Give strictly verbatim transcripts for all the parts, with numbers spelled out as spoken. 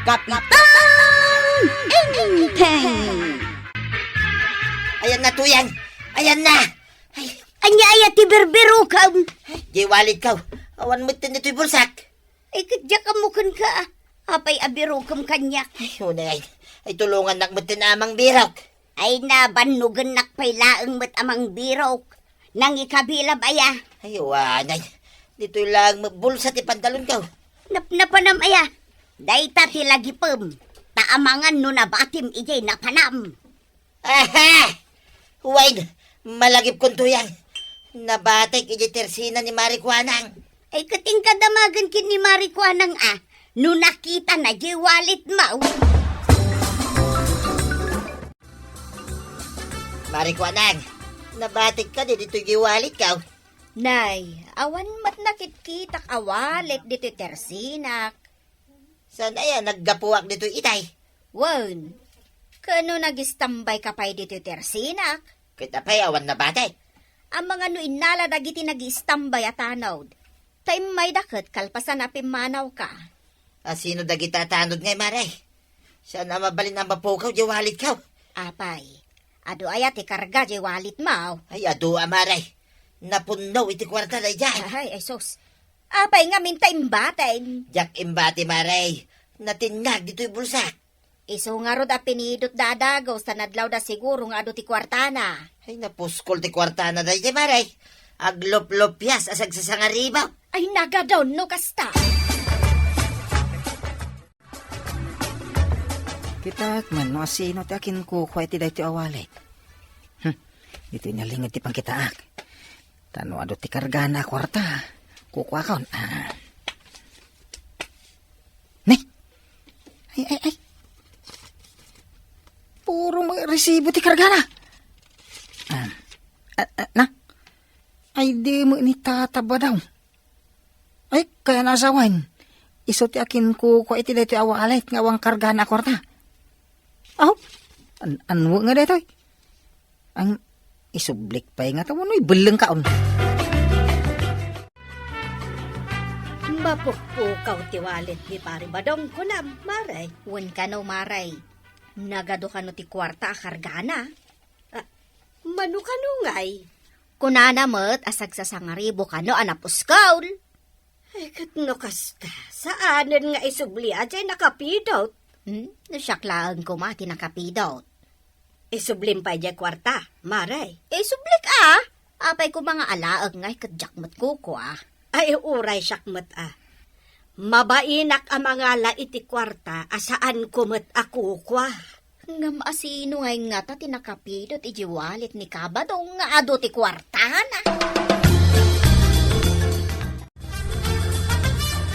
Kapitan Enteng! Ayan na, Tuyang! Ayan na! Ay, ania aya ti birbirokem? Di walletko. Awan met ditoy bulsak. Ay, ket diak ammo kenka. Apay a birokem kaniak? Ay, unay. Ay, tulongannak met ti amangbirok. Ay, nabannogennak pay laeng met amangbirok. Nangikabilab aya? Ay, unay. Ditoy laeng met bulsa ti pantalonko. Napnapanam aya? Dayta ti lagipem. Ta amangan no nabatim idiay napanam. Aha! Wen, malagipkon, Tuyang. Nabatek idiay tersina ni Mari Kuanang. Ay, ket inka damagen ken ni Mari Kuanang a, no nakitana diay walletmo. Mari Kuanang, nabatek kadi ditoy walletko? Nay, awan met nakitkitak a wallet ditoy tersinak. Saan aya naggapuak ditoy itay? Wen, ket no nagistambayka pay ditoy tersinak? Ket apay awan nabatek? Amangan no innala dagiti nagiistambay a tanod. Ta immayda ket kalpasan a pimmanawka. A, sino dagita a tanod ngay, Mare? Saan a mabalin a mapukaw diay walletko? Apay, adu aya ti karga diay walletmo? Ay, adu a, Mare. Napunno iti kuarta daydiay. Ay, ay, sus. Apay ngamin ta imbatim? Diak imbati, Mare. Natinnag ditoy bulsak. Isu ngarud a pinidot da a dagus ta nadlawda siguro nga adu ti kuartana. Ay, napuskol ti kuartana daydiay, Mare. Agluplupias a sagsasangariba. Ay, nagadon no kasta. Kitaek man no asino ti akinkukua iti daytoy a wallet. Hmm, ditoy nalinged ti pangkitaak. Ta no adu ti kargana a kuarta, kukuakon. Ah. Ni? Ay, ay, ay. Puro met resibo ti kargana. Ah. Ah, ah, na? Ay, di met ni Tata Badong. Ay, kayat a sawen. Isu ti akinkukua iti daytoy a wallet nga awan kargana a kuarta. Aw, an-, anno nga daytoy? Ang isublik pay nga ta, wenno ibellengkaon. Mapukpukaw ti wallet ni Pari Badong, kunam, Mare. Wen kano, Mare. Nagadu kano ti kuarta a kargana? Ah, mano kano ngay? Kunana met a sagsasangaribo kano a napuskol. Ay, ket no kasta, saanen nga isubli a diay nakapidot. Hmm? No siak laeng koma ti nakapidot. Isublim pay diay kuarta, Mare. Isublik a? Apay koma nga alaek ngay ket diak met kukua. Ay, uray siak met a. Mabainak a mangala iti kuarta a saanko met a kukua. Ngem asino ngay ngata ti nakapidot iti wallet ni Kabadong nga adu ti kuartana?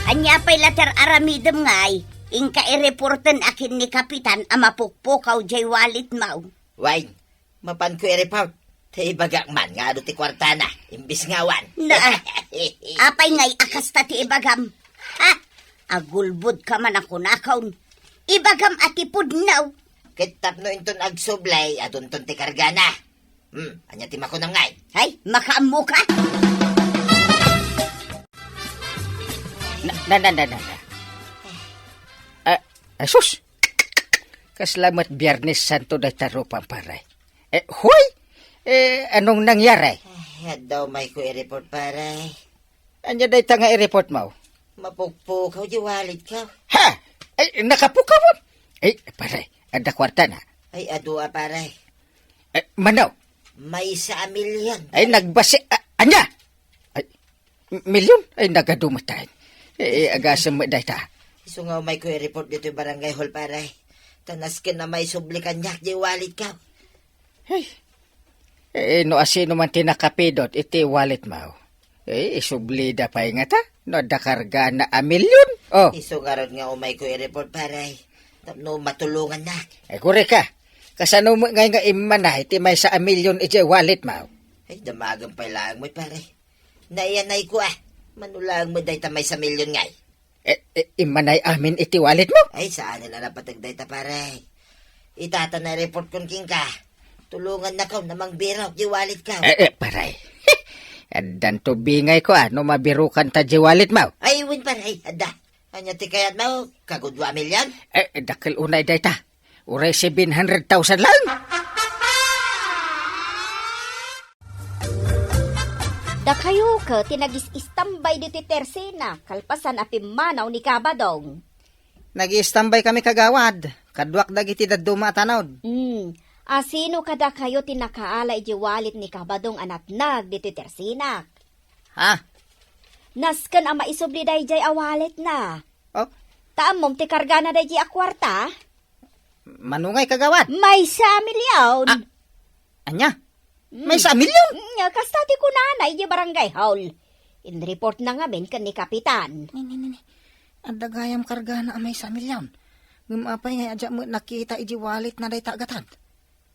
Ania pay la ti ar-aramidem ngay? Inka ireporten a ken ni Kapitan a mapukpukaw diay walletmo. Wen, mapanko i-report. Ta ibagak man nga adu ti kuartana, imbis nga awan. Na, apay ngay a kasta ti ibagam? Ha? Agulbodka man a kunakon. Ibagam a ti pudno. Ket tapno inton agsubli, adunton ti kargana. Hmm, ania ti makunam ngay? Hay, makaammoka? Na, na, na, na, na, na. Ah, asus! Kasla met Biernes Santo dayta rupam, pare. Eh, hoy! Eh, anong nangyari? Ay, adda umayko i-report, pare. Ania dayta nga i-report mo? Mapukpukaw diay walletko. Ha? Ay, nakapukawon? Ay, pare, adda kuartana? Ay, adu a, pare. Eh, mano? Maysa a milyon. Ay, nagbasi-, a-, ania? Ay, M-, milyon? Ay, nagadu met tayo. Eh, eh, agasem met dayta. Isu nga umayko i-report ditoy barangay hall, pare. Ta nasken a maisubli kaniak diay walletko. Hey. Eh, no asino man ti nakapidot iti walletmo? Eh, isublida pay ngata. No adda kargana a milyon. Oh. Isu ngarud nga umayko i-report, pare. Tapno matulongannak. Ay, kurek ka. Kasano met ngay nga immanay ti maysa a milyon idiay walletmo? Ay, damagen pay laeng met, pare. Naiyanayko a. Mano laeng met dayta maysa milyon ngay? Eh, eh, immanay amin iti walletmo? Ay, saanen a napateg dayta, pare. Itata na i-report kon kenka. Tulongannakon a mangbirok diay walletko. Eh, eh, pare. Addanto bingayko a no mabirokanta diay walletmo. Ay, wen, pare, adda. Ania ti kayatmo, kagudua a milyon? Eh, dakkel unay dayta. Uray seven hundred thousand lang. Dakayo ket ti nagis-istambay ditoy tersena, kalpasan a pimmanaw ni Kabadong. Nag-iistambay kami, kagawad. Kaduak dagiti dadduma a tanod. Hmm. Asino kadakayo ti nakaala iti wallet ni Kabadong a natnag ditoy tersenak? Ha? Nasken a maisubli daydiay a walletna. Oh? Ta ammom ti kargana daydiay a kuarta? Manungay, kagawad? Maysa a milyon. Ah, ania? Mm. Maysa a milyon? Nya, kasta ti kunana iti barangay hall. Inreportna ngamin ken ni Kapitan. Ni, ni, ni, ni. Adda gayam kargana a maysa a milyon. Ngem apay nga adda met nakita iti walletna dayta a gatad?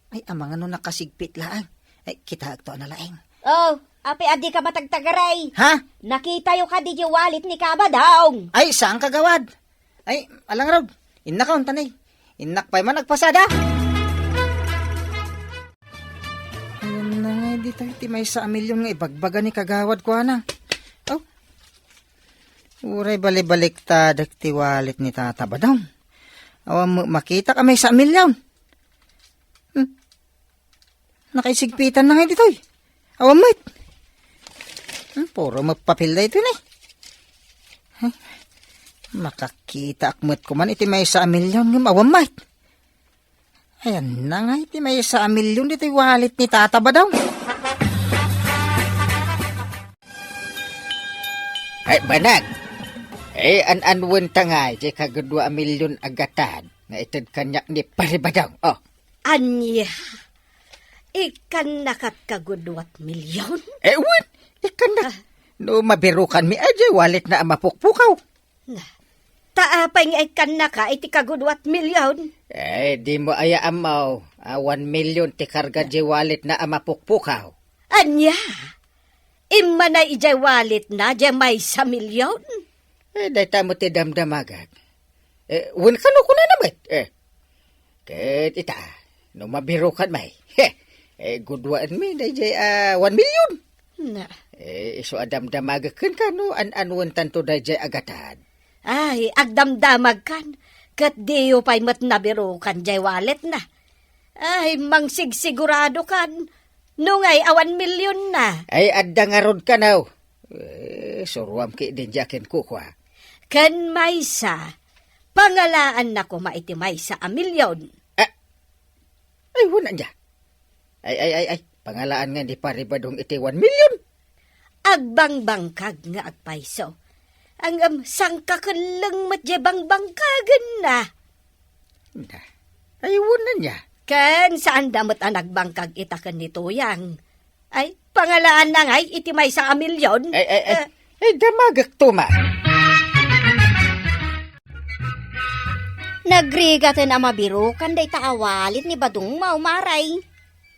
Ay, amangan no nakasigpit laeng. Ay, kitaekto a nalaeng. Oh, apay a dika matagtagaray? Ha? Nakitayo kadi iti wallet ni Kabadong? Ay, saan, kagawad? Ay, alangrod. Innaka untanay. Innak pay man agpasada. Ayan na nga, ditoy ti maysa a milyon nga ibagbaga ni kagawad kuana. Oh. Uray balibaliktadek ti wallet ni Tata Badong. Awan mo makitak a maysa a milyon. Hmm. Nakaisigpitan na nga ditoy. Awan met. Hmm, puro mapapil da ito ni. Hmm. Makakitaak met kuman iti maysa a milyon ngem awan met. Ayan na nga iti maysa a milyon ditoy wallet ni Tata Badong. Ay, banag. Eh, an-anwen ta nga, iti kagudua a milyon a gatad nga ited kaniak ni Pari Badong. Oh. Ania? Ikkannakat kagudua a milyon? Eh, wen, ikkannak. Ah. No mabirukanmi, ay, jay walletna a mapukpukaw. Na, ta apay nga ikkannaka iti kagudua a milyon? Eh, di mo aya ammo, a one million ti karga jay walletna a mapukpukaw. Ania? Immanay idiay walletna, jay maysa a milyon? Eh, dayta mo ti damdamagak. Eh, wen kano kunana met? Eh, ket ita, no mabirukan may. He, eh, guduaenmi dayjay a one million. Na. Eh, isu a damdamagek kenka no an-anuentanto dayjay a gatad. Ay, agdamdamagkan, ket diyo pay met nabirukan jay walletna. Ay, mangsigsiguradokan, no ngay a one million na. Ay, adda ngarud kano. Eh, suruam ki din diay a kinkukua. Ken maysa, pangalaan na koma iti maysa a milyon. Ah, ay, wen ania. Ay, ay, ay, ay, pangalaan nga ni Pari Badong iti one million. Agbangbangkag nga agpayso. Ngem, sangkakelleng met jay bangbangkagenna. Na, ay, wen ania. Ken saan da met a nagbangkag ita ken ni Tuyang. Ay, pangalaan na ngay iti maysa a milyon? Ay, ay, ay. Eh. Ay, damagek to, ma. Nagrigaten a mabirukan dayta a wallet ni Badong Mau, Maray.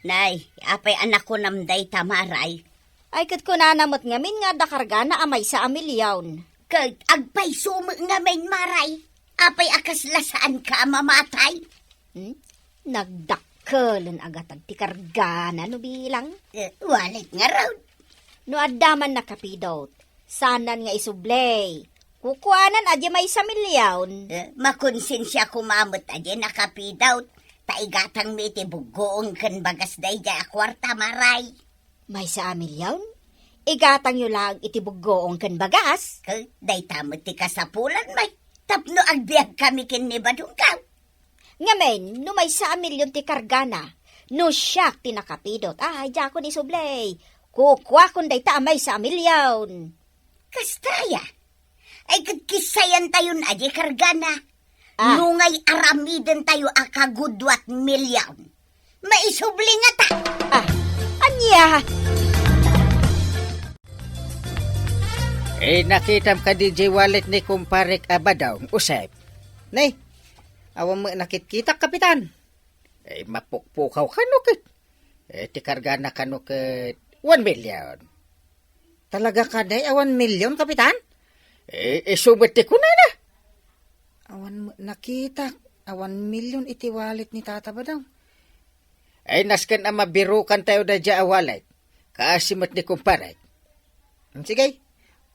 Nay, apay a nakunam dayta, Maray? Ay, ket kunana met ngamin nga adda kargana a maysa a milyon. Ket agpayso met ngamin, Maray? Apay a kasla saanka a mamatay? Hmm? Nagdakkelen a gatad ti kargana no bilang. Eh, wallet ngarud. No adda man nakapidot, saanan nga isublay. Kukuanan a di maysa milyon. Eh, makonsensia koma met a di nakapidot. Ta igatangmi iti buggoong ken bagas daydiay a kuarta, Maray. Maysa a milyon? Igatangyo laeng iti buggoong ken bagas? Ket dayta met ti kasapulan, may tapno agbiagkami ken ni Badongkaw. Ngamin, no maysa a milyon ti kargana, no siak ti nakapidot, ay, diakon isublay. Kukuakon dayta a maysa a milyon. Kasta aya? Ay, ket kissayantayon a di kargana. Ah. No ngay aramidentayo a kagudua a milyon, maisubli ngata. Ah, ania? Eh, nakitam kadi jay wallet ni kumparek a Badong, Usep? Nay, awan mo nakitkitak, Kapitan. Eh, mapukpukaw kano ket. Eh, ti kargana kano ket one million. Talaga kadi a one million, Kapitan? Eh, isu met ti kunana. Awan met nakitak a one million iti wallet ni Tata Badong. Ay, nasken a mabirukantayo daydiay a wallet. Kaasi met ni kumparek. Sige,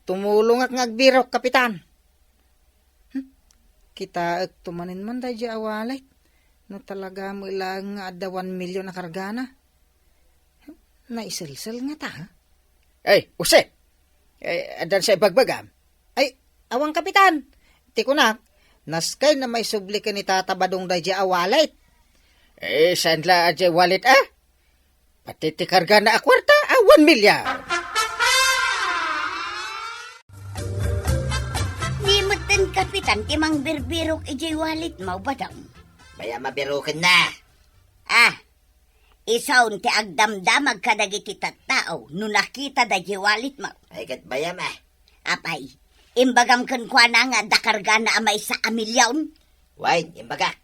tumulongak nga agbirok, Kapitan. Kitaek to manen man daydiay a wallet. No talaga met laeng nga adda one million a kargana. Naiselsel ngata, ha? Ay, Jose! Ay, addan sa ibagbagam? Ay, awan, Kapitan. Ti kunak, nasken a maisubli ken ni Tata Badong daydiay a wallet. Eh, saan la a diay wallet, ah? Pati ti kargana a kuarta, a one million. Di metten, Kapitan, ti mangbirbirok idiay wallet mo, Badong. Mayat a birokenna. Ah, isun ti agdamdamag kadagiti tattao no nakitada diay wallet mo. Ay, ket mayat a. Apay, imbagam kenkuana nga adda kargana a maysa a milyon? Wen, imbagak.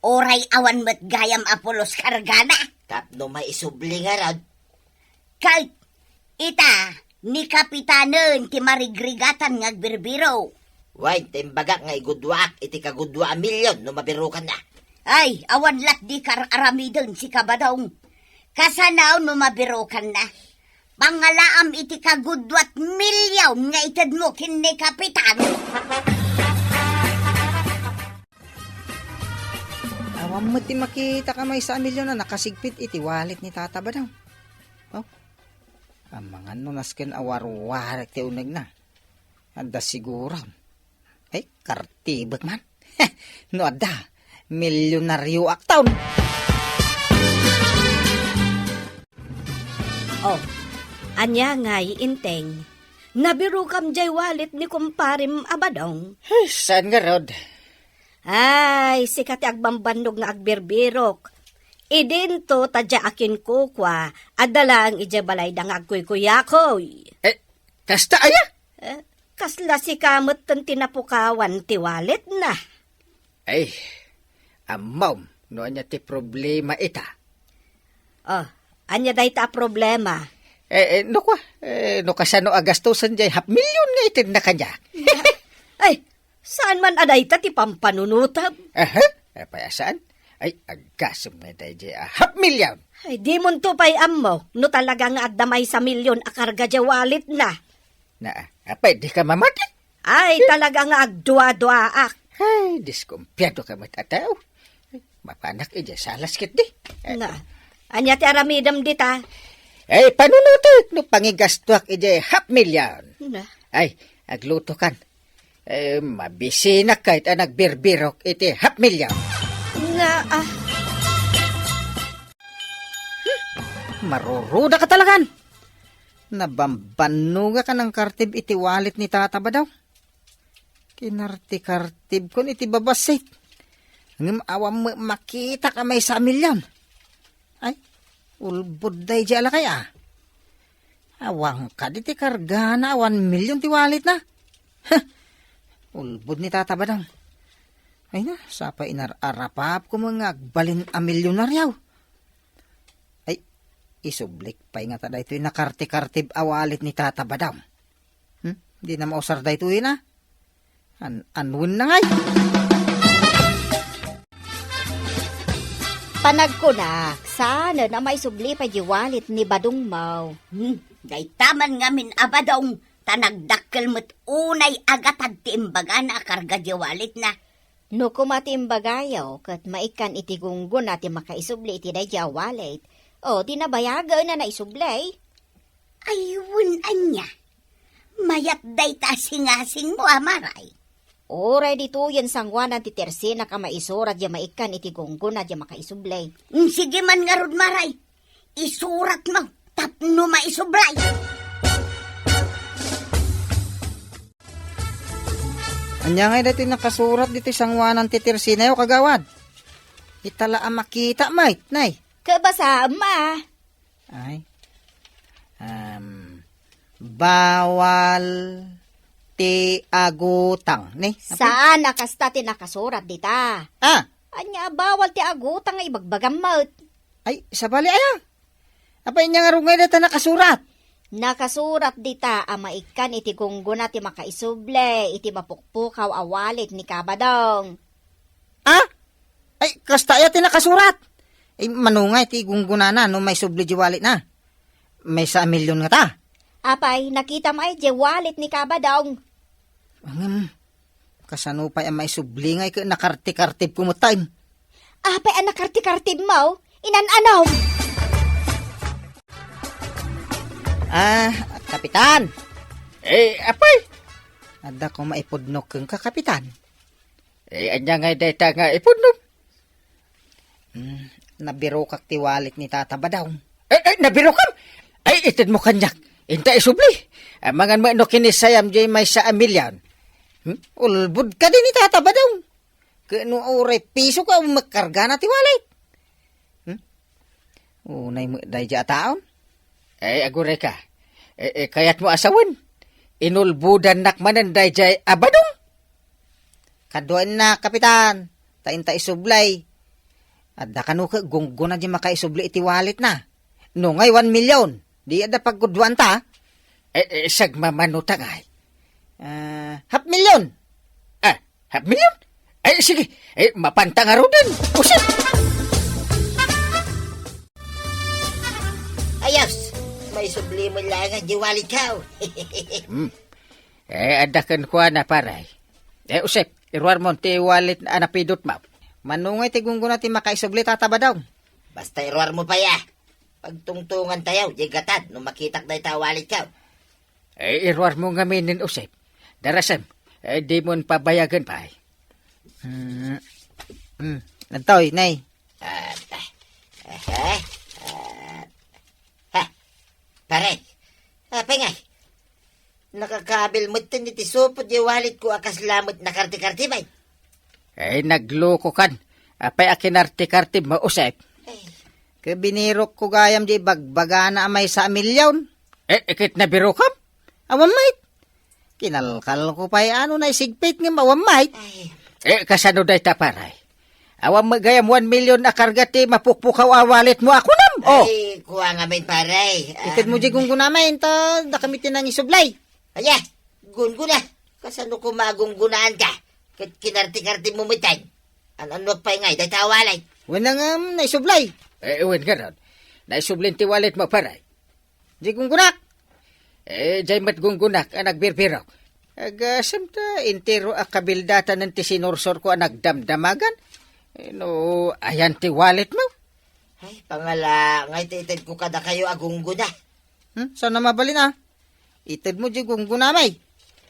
Uray awan met gayam a pulos kargana. Tapno maisubli ngarud. Ket ita, ni Kapitanen ti marigrigatan nga agbirbiro. Wen, ti imbagak nga igudwaak iti kagudua a milyon no mabirokanna. Ay, awan lat di kar-aramiden, Kabadong. Kasano no mabirokanna? Pangalaam iti kagudua a milyon nga itedmo ken ni Kapitan. Awan met ti makitak a maysa a milyon a nakasigpit iti wallet ni Tata Badong. Oh, amangan no nasken a warwarek ti unegna. Adda siguro. Ay, kartibek man. No adda, milyonarioak ton. Oh, ania ngay, Inteng? Nabirokam diay wallet ni kumparem a Badong? Ay, saan ngarud? Ay, sika ti agbambannog nga agbirbirok. Idinto ta diay a kinkukua, adda laeng idiay balayda nga agkuykuyakoy. Eh, kasta aya? Eh, kasla sika metten ti napukawan ti walletna. Ay, ammom no ania ti problema ita. Oh, ania dayta a problema? Eh, eh, no kua, eh, no kasano a gastusen diay half million nga itedna kaniak? Ay, saan man a dayta ti pampanunotem? Aha, apay a saan? Ay, aggasem nga daydiay a half million. Ay, dimonto pay ammo no talaga nga adda maysa milyon a karga diay walletna. Na, apay, dika mamati? Ay, talaga nga agdua-duaak. Ay, diskumpiado ka met a tao. Ay, mapanak idiay salas ketdi. Ay. Na, ania ti aramidem dita? Ay, panunotek no pangigastuak idiay half million. Na. Ay, aglutokan. Ay, mabisinak ket a nagbirbirok iti half million. Na, ah. Hmm, maruruda ka talagan. Nabambannogak a nangkartib iti wallet ni Tata Badong. Kinartikartibkon iti babassit. Ngem awan met makitak a maysa a milyon. Ay, ulbod daydiay a lakay, a. Awan kadi ti kargana a one million ti walletna. Huh! Ulbod ni Tata Badong. Ay na, sapay inar-arapapko met nga agbalin a milyonario. Ay, isublik pay ngata daytoy nakartikartib a wallet ni Tata Badong. Hmm? Dina mausar daytoy na? An-, anuen na ngay? Panagkunak, saanen a maisubli pay di wallet ni Badong mo. Hmm, dayta man ngamin a Badong, ta nagdakkel met unay a gatad ti imbagana a karga di walletna. No koma ti imbagayo, ket maikkan iti gunggona ti makaisubli iti daydiay a wallet, o, di nabayagen a naisubli. Ay, wen ania? Mayat dayta a singasingmo a Maray. Uray ditoyen sangoanan ti tersinak a maisurat ya maikkan iti gunggona ya makaisubli. Mm, sige man ngarud, Maray. Isuratmo tapno maisubli. Ania ngay daytoy nakasurat ditoy sangoanan ti tersinayo, kagawad? Ita la a makita met, nay. Kabasa, ma. Ay. Um, bawal ti agutang, ni? Saan a kasta ti nakasurat dita? Ah. Ania a bawal ti agutang nga ibagbagam met? Ay, sabali aya. Apay, ania ngarud ngay dayta nakasurat? Nakasurat dita a maikkan iti gunggona ti makaisubli iti mapukpukaw a wallet ni Kabadong. Ah? Ay, kasta aya ti nakasurat? Ay, mano ngay ti gunggonana no maisubli di walletna? Maysa a milyon ngata. Apay, nakitam ay di wallet ni Kabadong. Ngem, Kasano pay a maisubli ngay ket nakartikartibko metten? Apay a nakartikartibmo? Inan-anom! Ah, Kapitan! Eh, apay? Adda ko maipudno kenka, Kapitan. Eh, ania ngay dayta nga ipudno? Hmm, nabirokak ti wallet ni Tata Badong. Eh, eh, nabirokam? Ay, itedmo kaniak. Inta isubli. Amangan met no kinisayam diay maysa a milyon. Hmm? Ulbod kadi ni Tata Badong. Ket no uray piso ka, makargana ti wallet. Hmm? Unay met daydiay a taon? Ay, agurayka. Eh, eh, kayatmo a sawen? Inulbodannak manen daydiay a Badong? Kaduaenna, Kapitan. Ta inta isublay. Adda kano ket gunggona diay makaisubli iti walletna. No ngay one million, di adda pagguduanta. Eh, eh, sagmamano ta ngay. Ah, half million. Ah, half million? Ay, sige. Eh, mapanta ngaruden. Usit! Ayos! Maisubli mo lang ang wallet ko. Hmm. Eh, adda kenkuana, pare. Eh, Usep, iruarmo ti wallet a napidutmo. Mano ngay ti gunggona ti makaisubli, Tata Badong? Basta iruarmo pay a. Pagtungtongantayo, diay gatad, no makitak dayta a wallet ko. Eh, iruarmo ngamin, Usep. Darasem, eh, dimon pabayagen pay. Hmm. Hmm. Adtoy, nay. Ah, ah, ah, ah. Ha, pare. Apay ngay? Nakakabil metten iti supot diay wallet ko a kasla met nakartikartibay. Eh, naglukokan. Apay a kinartikartibmo, Usep? Ay. Ket binirokko gayam diay bagbagana a maysa a milyon. Eh, ket nabirokam? Awan met. Kinalkalko pay a no naisigpit ngem awan met. Ay. Eh, kasano dayta, pare? Awan met gayam one million a karga ti mapukpukaw a walletmo a kunam. Oh. Ay, kua ngamin, pare. Ah. Itedmo diay gunggona met ta dakami ti nangisublay. Aya, gunggona. Kasano koma a gunggonaanka? Ket kinartikartibmo metten. An-, anno pay ngay dayta a wallet? Wen, ngem naisublay. Eh, wen, ngarud. Naisubli ti walletmo, pare. Diay gunggonak. Eh, diay met gunggonak a nagbirbirok. Agasem ta entero a kabildatanen ti sinursorko a nagdamdamagan. Eh, no, ayan ti walletmo? Ay, pangala, ngay ti itedko kadakayo a gunggona. Hmm? Saan a mabalin, ah? Itedmo diay gunggona, may.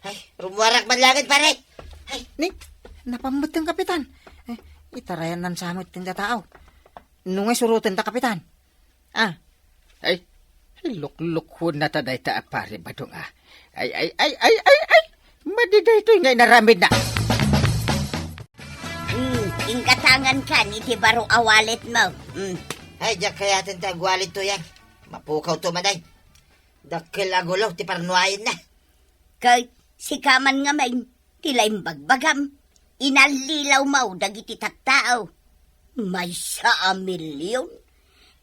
Ay, rumuarak man laeng, pare. Ay. Ni, napammeten, Kapitan. Eh, itarayan nan samit ti tao. No ngay suroten ta, Kapitan. Ah. Ay, ay, luklukon na ta dayta a pare Badong, ah. Ay, ay, ay, ay, ay, ay. Madi daytoy nga inaramidna. Hmm, inggatangan kan iti baro a walletmo. Hmm. Ay, diak kayaten ti agwallet to yan. Mapukaw to manen. Dakkel a gulo ti parnuayenna. Ket sika man ngamin, ti laeng bagbagam, inallilawmo dagiti tattao. Maysa a milyon?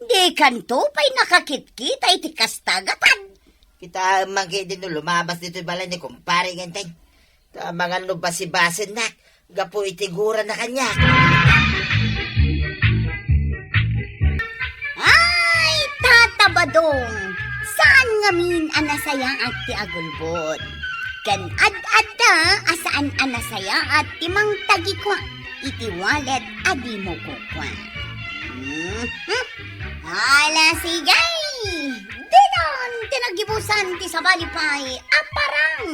Dikanto pay nakakitkita iti kasta a gatad. Kitaem man ketdi no lumabas ditoy balay ni kumpare Genteng. Ta amangan no basibasennak gapu iti gurana kaniak. Ay, Tata Badong, saan ngamin a nasayaat ti agulbod. Ken ad-adda a saan a nasayaat ti mangtagikua iti wallet a dimo kukua. Mhm. Ala, sige! Ditan ti naggibusan ti sabali pay a parang.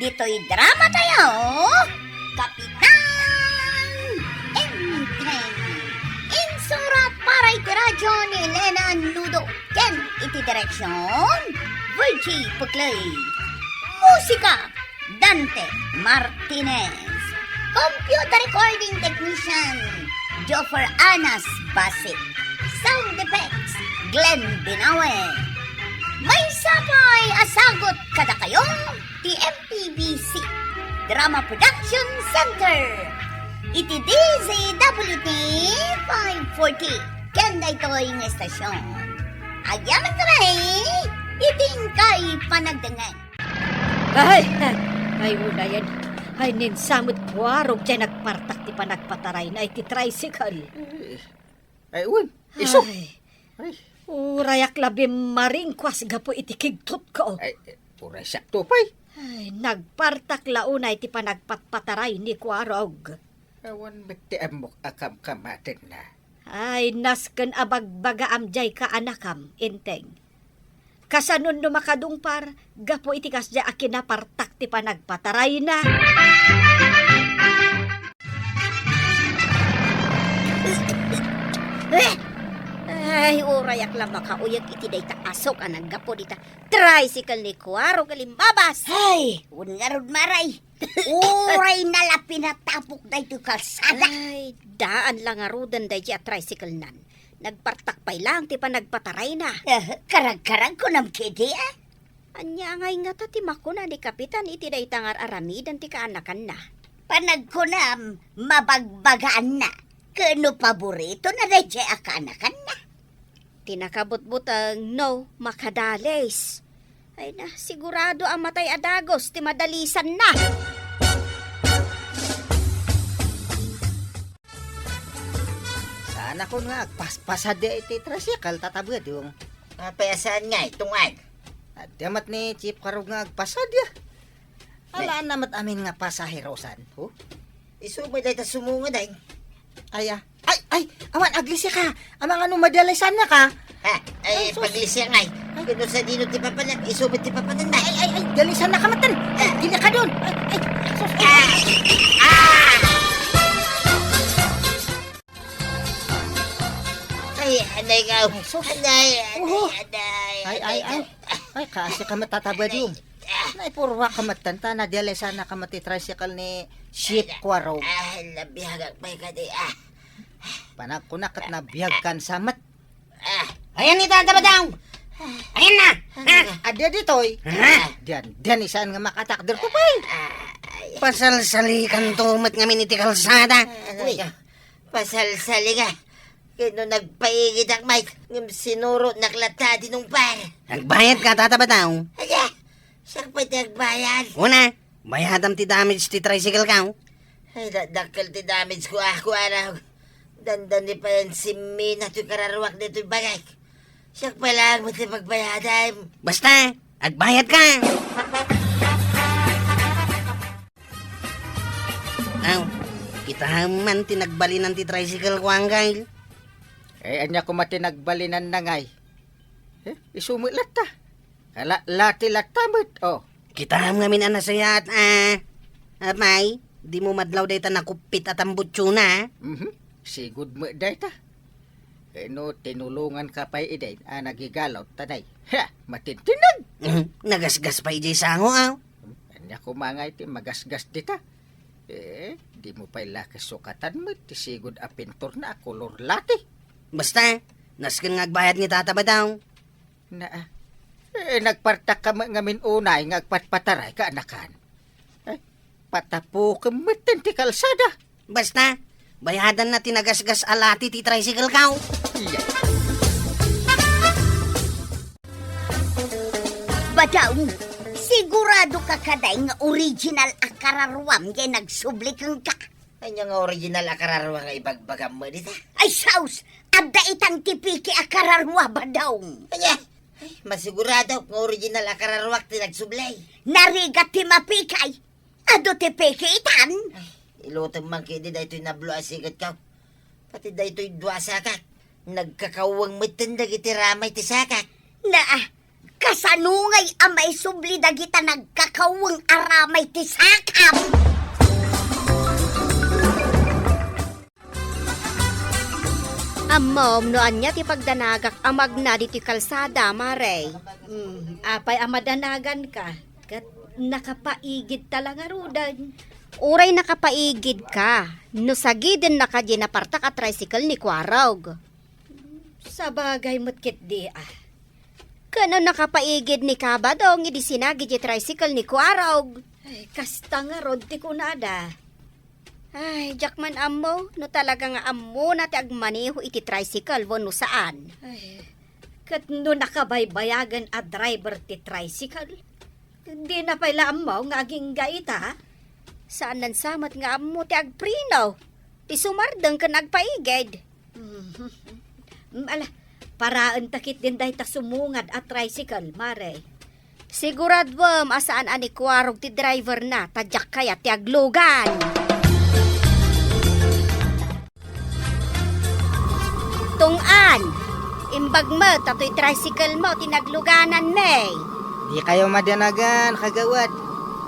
Ditoy drama tayo, Kapitan Entren. Insurat para iti radyo ni Elena Nudo. Ken iti direksyon, Virgie Puclay. Musika, Dante Martinez. Computer recording technician, Joffer Anas Basic. Sound effects, Glenn Binawe. Maysa pay a sagut kadakayo ti M P B C Drama Production Center iti D Z W T five forty ken daytoy nga estasyon. Agyamankami iti inkay panagdengngeg. Ay, ay, unayen. Ay, ninsamet kuarog diay nagpartak ti panagpatarayna iti tricycle. Ay, wen, isu. Ay. Ay. Urayak labi maringkuas gapu iti kigtotko. Ay, Uray siak to pay. Ay, nagpartak la unay ti panagpatpataray ni Kuarog. Awan met ti ammok a kamkamatenna. Ay, nasken a bagbagaam jay kaanakam, Enteng. Kasanon no makadungpar, gapu iti kasdiay a kinapartak ti panagpatarayna? Ay, urayak la makauyag iti dayta asok a naggapu dita tricycle ni Kuarog a limbabas. Ay, wen ngarud, Mare. Uray na la pinatapok daytoy kalsada. Ay, daan la ngaruden daydi a tricycle nan. Nagpartak pay laeng ti panagpatarayna. Eh, karagkarag kunam ketdi, a? Ania ngay ngata ti makuna ni Kapitan iti dayta nga ar-aramiden ti kaanakanna? Panagkunam, mabagbagaanna. Ken no paboritona daydi a kaanakanna. Ti nakabutbuteng no makadalis. Ay na, sigurado a matay a dagus ti madalisanna. Saanakon nga agpaspasadi iti tricycle, Tata Bedong. Apay a saan ngay, tungag? Adda met ni Chief Kuarog nga agpasadi, a. Ala, na met amin nga pasaherosan, ho? Isu met dayta sumungad, ay. Ay, a. Ay, ay, awan, aglisi ka. Amangan no madalisannaka. Ha? Ay, ay, sus. Paglisi ngay. Ay. Kano sa dino ti papanak? Isu met ti papanak na. Ay, ay, ay, dalisannaka met. Ay, dili ka doon. Ay, ay, sus. Ah! Ah! Ay, anay ka. Ay, sus. Anay, anay, oho. Anay, ay, anay ay, ka. Ay. Ay, kaasi ka met, Tata Bedong. Ay. Naipurwa ka met, tanta, nadalisannaka met ti tricycle ni Chief Kuarog. Ay, nabiagak pay kadi, ah. Panagkunak ket nabiag kan sa met. Ah. Ayan ni Tata Bedong. Ayan na. Ha? Adi ditoy. Ha? Diyan, diyan, isaan nga makatakder ko, pay. Ah, ay. Pasalsalikan to met ngamin iti kalsada. Ano ka? Pasalsali ka. Kano nagpaigidak, Mike? Ngem sinurotnak latta a dinungpar. Nagbayad ka, Tata Bedong? Aya, siak pay ti agbayad. Una, bayadam ti damage ti tricycle ka, oh. Ay, da-, dakkel ti damage ko, ah, Kuarog. Dandani pay a simmina toy kararuak ditoy bagik. Siak pay laeng met ti pagbayadam. Basta, agbayad ka. Aw, kita man ti nagbalinan ti tricycle ko, Anggail. Eh, ania koma ti nagbalinanna ngay? Eh, isu met latta. Kala, lati latta met, oh. Kitam ngamin a nasayaat, a. Apay, dimo madlaw dayta nakuppit a tambutsona, a? Mhm. Sigud met dayta. Kano tinulonganka pay idi a nagigalaw, ta nay. Ha! Matintinag! Mhm. Nagasgas pay idiay sango, a. Hmm, ania koma ngay ti magasgas dita? Eh, dimo pay la kasukatan met ti sigud a pinturna a kolor lati. Basta, nasken nga agbayad ni Tata Bedong. Naa. Eh, nagpartak ka met ngamin unay nga agpatpataray kaanakan. Eh, patapukem metten ti kalsada. Basta, bayadanna ti nagasgas a lati ti tricycle ka. Iya. Bedong, sigurado ka kadi nga original a kararuam jay nagsubli kenka? Ania nga original a kararuam nga ibagbagam met dita? Ay, sus! Adda itang ti piki a kararua, Bedong. Ania? Ay, masigurado nga original a kararuak ti nagsubli. Narigat ti mapikay. Adu ti piki itan. Ay, ilutem man ketdi daytoy nablo a siket ko. Pati daytoy dua a sakak. Nagkakaweng metten dagiti ramay ti sakak. Naa, kasano ngay a maisubli dagita nagkakaweng a ramay ti sakam? Ammom no ania ti pagdanagak a magna ditoy kalsada, Mare? Hmm, apay a madanaganka? Ket nakapaigidta la ngaruden. Uray nakapaigidka, no sagidennaka diay napartak a tricycle ni Kuarog. Sabagay met ketdi, a. Ket no nakapaigid ni Kabadong idi sinagid diay tricycle ni Kuarog. Ay, kasta ngarud ti kunada. Ay, diak man ammo no talaga nga ammona ti agmaneho iti tricycle wenno saan. Ay, ket no nakabaybayagen a driver ti tricycle, dina pay la ammo nga agingga ita? Saanen sa met nga ammo ti agpreno, ti sumardeng ken agpaigid. Mhm. Mm, ala, paraenta ketdin dayta sumungad a tricycle, Mare. Siguraduem a saan a ni Kuarog ti driver na, ta diak kayat ti aglugan. Tong-an, imbag met ta toy tricycle mo ti naglugananmi. Di kayo madanagan, kagawad.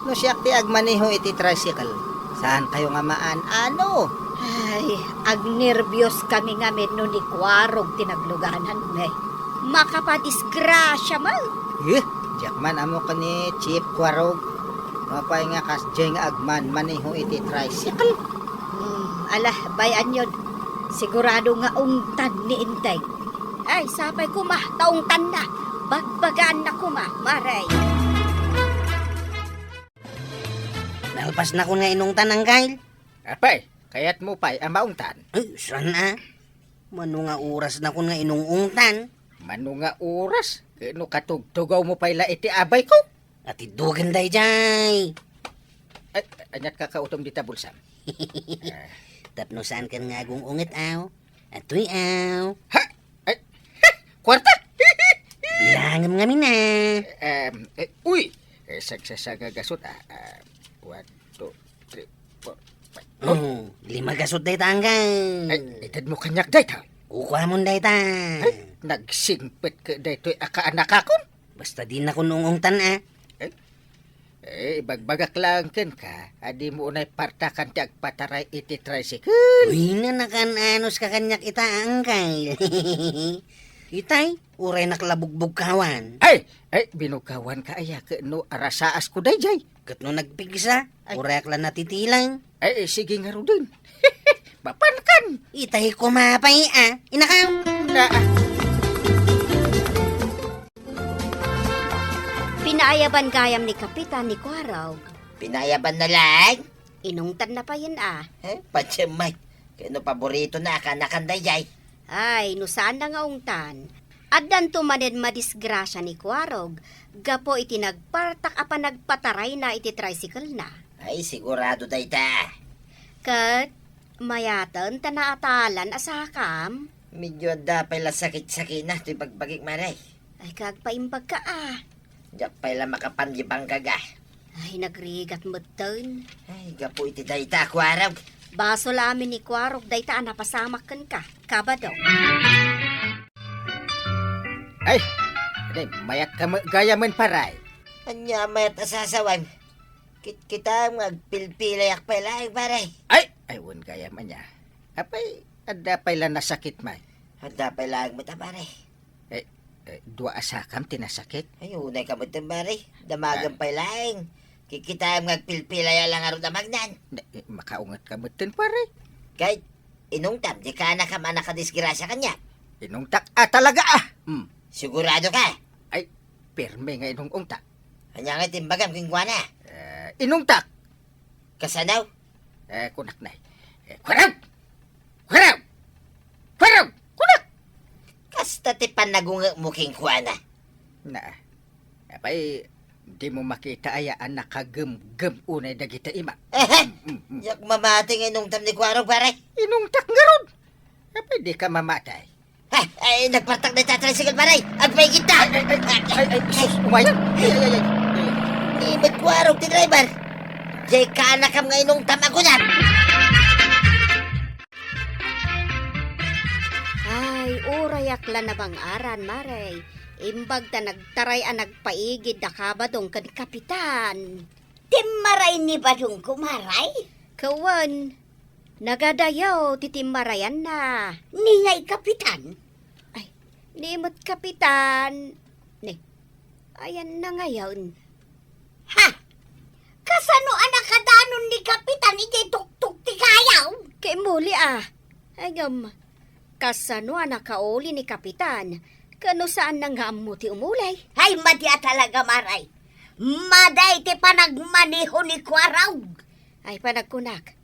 No siak ti agmaneho iti tricycle, saan kayo nga maan-ano? Ay, agnerbios kami ngamin no ni Kuarog ti naglugananmi. Makapadisgrasia met. Eh, diak man ammo ken ni Chief Kuarog. Apay nga kasdiay nga agmanmaneho iti tricycle? Hmm, ala, bay-anyon. Sigurado nga ungtan ni Enteng. Ay, sapay koma, ta ungtanna. Bagbagaanna koma, Mare. Nalpasnakon nga inungtan, Angkel. Apay, kayatmo pay a maungtan? Ay, saan a? Mano nga orasnakon nga inung-ungtan? Mano nga oras? Ket no katugtugawmo pay la iti abayko? Atiddogen daydiay. Ay, aniat kakautom dita bulsam? Ah. Tapno saankan nga agung-unget, aw? Atoy, aw. Ha? Ay, ha! Kuarta! Bilangem ngamin, a. Em, eh, uy! Eh, sagsasanga gasut, ah. Ah, one, two, three, four, five. Oh, lima gasut dayta, Angkel. Ay, itedmo kaniak dayta. Kukuamon dayta. Ay, nagsingpet ket daytoy a kaanakakon. Basta dinakon ung-ungtan, a. Eh, eh, ibagbagak laeng kenka a dimo unay partakan ti agpataray iti tricycle. Uy, nanakan-anos ka kaniak ita, Angkel. Itay, uraynak la bugbugkawan. Ay, ay, binugkawanka aya ket no arasaasko daydiay? Ket no nagpigsa, ay, uraynak la natitilaeng. Ay, ay, sige ngaruden. Mapankan. Itay koma pay, a. Inakaw. Na, ah. Pinaayaban gayam ni Kapitan ni Kuarog. Pinaayabanna laeng? Inungtanna payen, a. Eh, patiem met. Ket no paboritona a kaanakan daydiay. Ay, no saanna nga ungtan, addanto manen madisgrasia ni Kuarog gapu iti nagpartak a panagpatarayna iti tricycle-na. Ay, sigurado dayta. Ket mayaten ta naatalan a sakam. Medyo adda pay la sakit-sakitna toy bagbagik, Mare. Ay, kagpaimbagka, a. Diak pay la makapanlibanggaga. Ay, nagrigat metten. Ay, gapu iti dayta a Kuarog. Basol amin ni Kuarog dayta a napasamak kenka, kabado. Ay, ay, mayat ka me-, gayamen, pare. Ania mayat a sasawem? Kit-, kitaem nga agpilpilayak pay laeng, pare. Ay, ay, wen gayam ania. Apay, adda pay la nasakit, may? Adda pay laeng met a, pare. Eh, eh, dua a sakam ti nasakit? Ay, unay ka metten, pare. Damagem pay laeng. Kikitaem nga agpilpilaya la ngarud a magnan. Na, eh, makaunget ka metten, pare. Kay, inungtam, di kaanakam a nakadisgrasia kaniak. Inungtak a talaga, a. Hmm. Sigurado ka? Ay, pirme nga inung-ungtak. Ania nga ti imbagam kenkuana? Eh, inungtak. Kasano? Eh, kunak na. Eh, kuarag! Kuarag! Kuarag! Kunak! Kasta ti panagungekmo kenkuana. Na, apay, dimo makita aya a nakagemgem unay dagiti ima? Ehe! Mm, mm, mm. Diak mamati nga inungtam ni Kuarog, pare. Inungtak ngarud! Apay, dika mamati? Ha? Ay, nagpartak dayta a tricycle, pare. Agpaigidta. Ay, ay, ay, ay, ay, sus, umayan. Ay, ay, ay, ay. Ni met Kuarog ti driver. Diay kaanakam nga inungtam a kunam. Ay, urayak la nabang-aran, Mare. Imbag ta nagtaray a nagpaigid da kabadong ken Kapitan. Timmaray ni badongko, Mare? Kawan, nagadayaw ti timmarayanna. Ni ngay Kapitan? Ay, ni met Kapitan. Ni, ayan na ngayon. Ha? Kasano a nakadanon ni Kapitan iti tuktok ti kayaw? Kay muli, a. Ay, ngem, kasano a nakauli ni Kapitan? Kano saan na nga ammo ti umuli? Ay, madi a talaga, Mare. Madi ti panagmaneho ni Kuarog. Ay, panagkunak.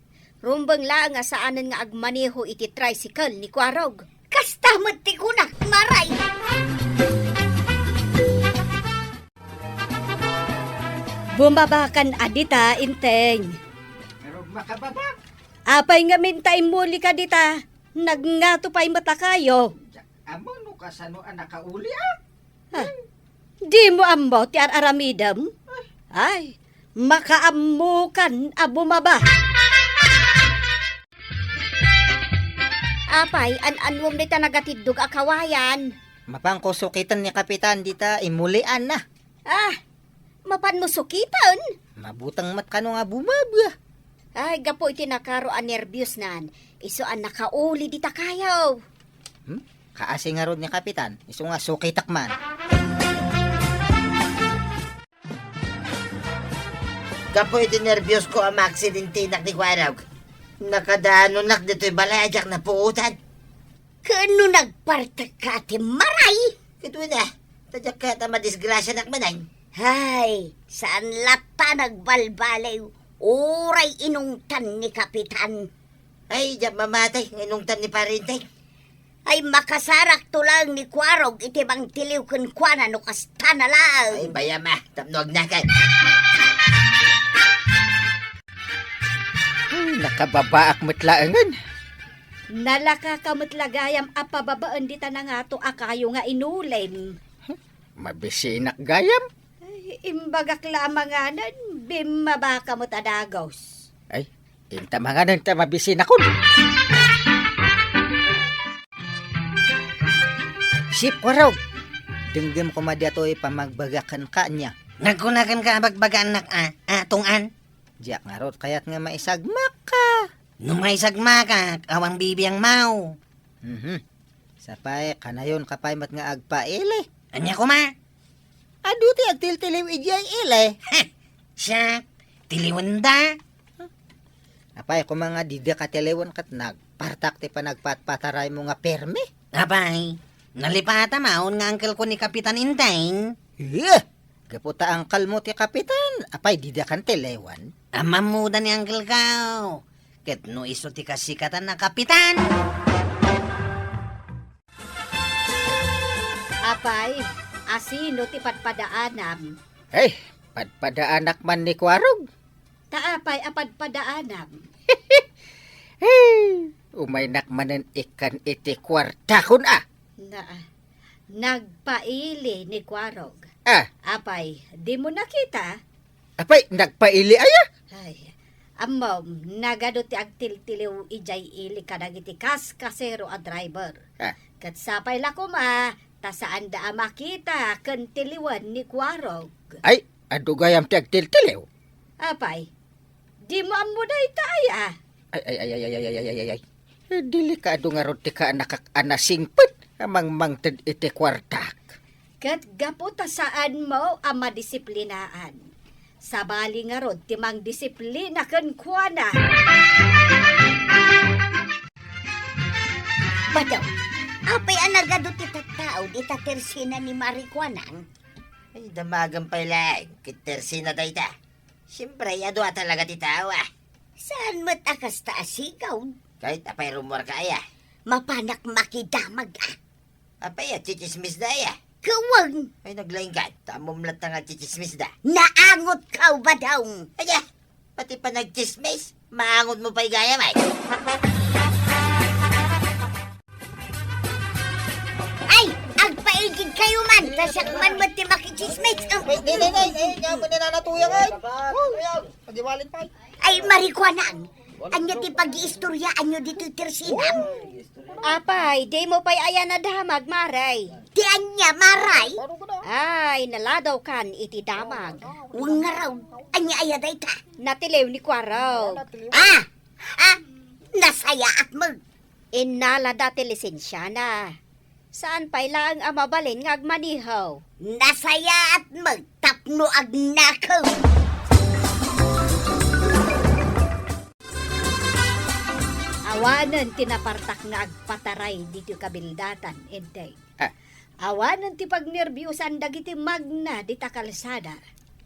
Rumbeng laeng a saanen nga agmaneho iti tricycle ni Kuarog. Kasta met ti kunak, Mare. Bumabakan a dita, Inteng. Pero makababak. Apay ngamin ta immuli ka dita? Nagngato pay met a kayo. Diak ammo no kasano a nakauli, a. Ha? Dimo ammo ti ar-aramidem? Ay, makaammokan a bumaba. Apay, an-anuem dita nagatiddog a kawayan? Mapanko sukiten ni Kapitan dita imulianna. Ah, mapanmo sukiten? Mabuteng met kano nga bumaba. Ay, gapu iti nakaro a nerbiosnan, isu a nakauli dita kayo. Hmm? Kaasi ngarud ni Kapitan, isu nga sukitek man. Gapu iti nerbios ko a maaksidentinak ni Kuarog, nakadaanonak ditoy balay a diak napuotan. Ken no nagpartek ka ti maray? Ket wen a, ta diak kayat a madisgrasianak manen. Hay, saan latta nagbalbaliw, uray inungtan ni Kapitan. Ay, diak mamatay nga inungtan ni Pare Enteng. Ay, makasarakto laeng ni Kuarog iti mangtiliw kenkuana no kasta na laeng. Ay, bayam a, tapno agnakan. Ay, nakababaak met laengen. Nalaka ka met la gayam a pababaen dita nangato a kayo nga inulim. Mabisinak gayam? Ay, imbagak la a manganen, bimmabaka met a dagos. Ay, inta manganen ta mabisinakon. Sip, Kuarog! Denggem koma daytoy pammagbagak kenka ania. Nagkunakan ka a bagbagaannak a, a, tunggan? Diak ngarud kayat nga maisagmakka. No maisagmakak, awan bibiangmo. Mhm. Sapay, kanayon ka pay met nga agpaili. Ania koma? Adu ti agtiltiliw idiay ili. Heh! Siak, tiliwenda. Apay, koma nga dida ka tiliwen ket nagpartak ti panagpatpataraymo nga permi? Apay, nalipata maon nga angkelko ni Kapitan Enteng. Eh! Gapu ta angkelmo ti kapitan, apay, dida kan ti lewan? Ammoda ni angkelko, ket no isu ti kasikatan a kapitan. Apay, asino ti padpadaanam? Ay, padpadaanak man ni Kuarog. Ta apay a padpadaanam? Hey, umaynak manen ikkan iti kuartakon a. Na, nagpaili ni Kuarog. Ah. Apay, dimo nakita? Apay, nagpaili aya? Ay, ammom, nagadu ti agtiltiliw idiay ili kadagiti kaskasero a driver. Ah. Ket sapay la koma, ta saanda a makita ken tiliwen ni Kuarog. Ay, adu gayam ti agtiltiliw? Apay, dimo ammo dayta aya? Ay, ay, ay, ay. Eh, delikado ngarud ti kaanakak a nasingpet a mangmangted iti kuartak. Ket gapu ta saanmo a madisiplinaan, sabali ngarud ti mangdisiplina kenkuana. Badaw, apay a nagadu ti tattao dita tersina ni Marikuanang? Ay, damagen pay laeng ket tersina dayta. Siempre, adu a talaga ti tao, ah. Saan met a kasta a sigaw? Kahit apay rummuarka aya. Mapanak makidamag, ah. Apay, atsitsismis da aya. Kawan! Ay, naglaing ka. Tamom latta nga atsitsismis da. Naangot ka, Badaw! Aya, pati panagtsismis, maangot mo pay gayam, ay. Ay, agpaigid kayo man, ta siak man met ti makitsismis. Ay, di, di, di, di, di, di, di, nanatuyang, ay. Ay, agiwalin pa, ay. Ay, Marikuanang, ania ti pag-iistoryaanyo ditoy tersinam? Apay, dimo pay aya nadamag, Maray? Ti ania, Maray? Ay, naladaw kan iti damag. Wen ngarud, ania aya dayta? Natiliw ni Kuarog. Ah! Ah! Nasayaat met. Innalada ti lisensiana. Saan pay laeng a mabalin nga agmaneho? Nasayaat met tapno agnakem. Awanen ti napartak nga agpataray ditoy kabildatan, Enteng. Ah. Awanen ti pagnerbiosan dagiti magna dita kalsada.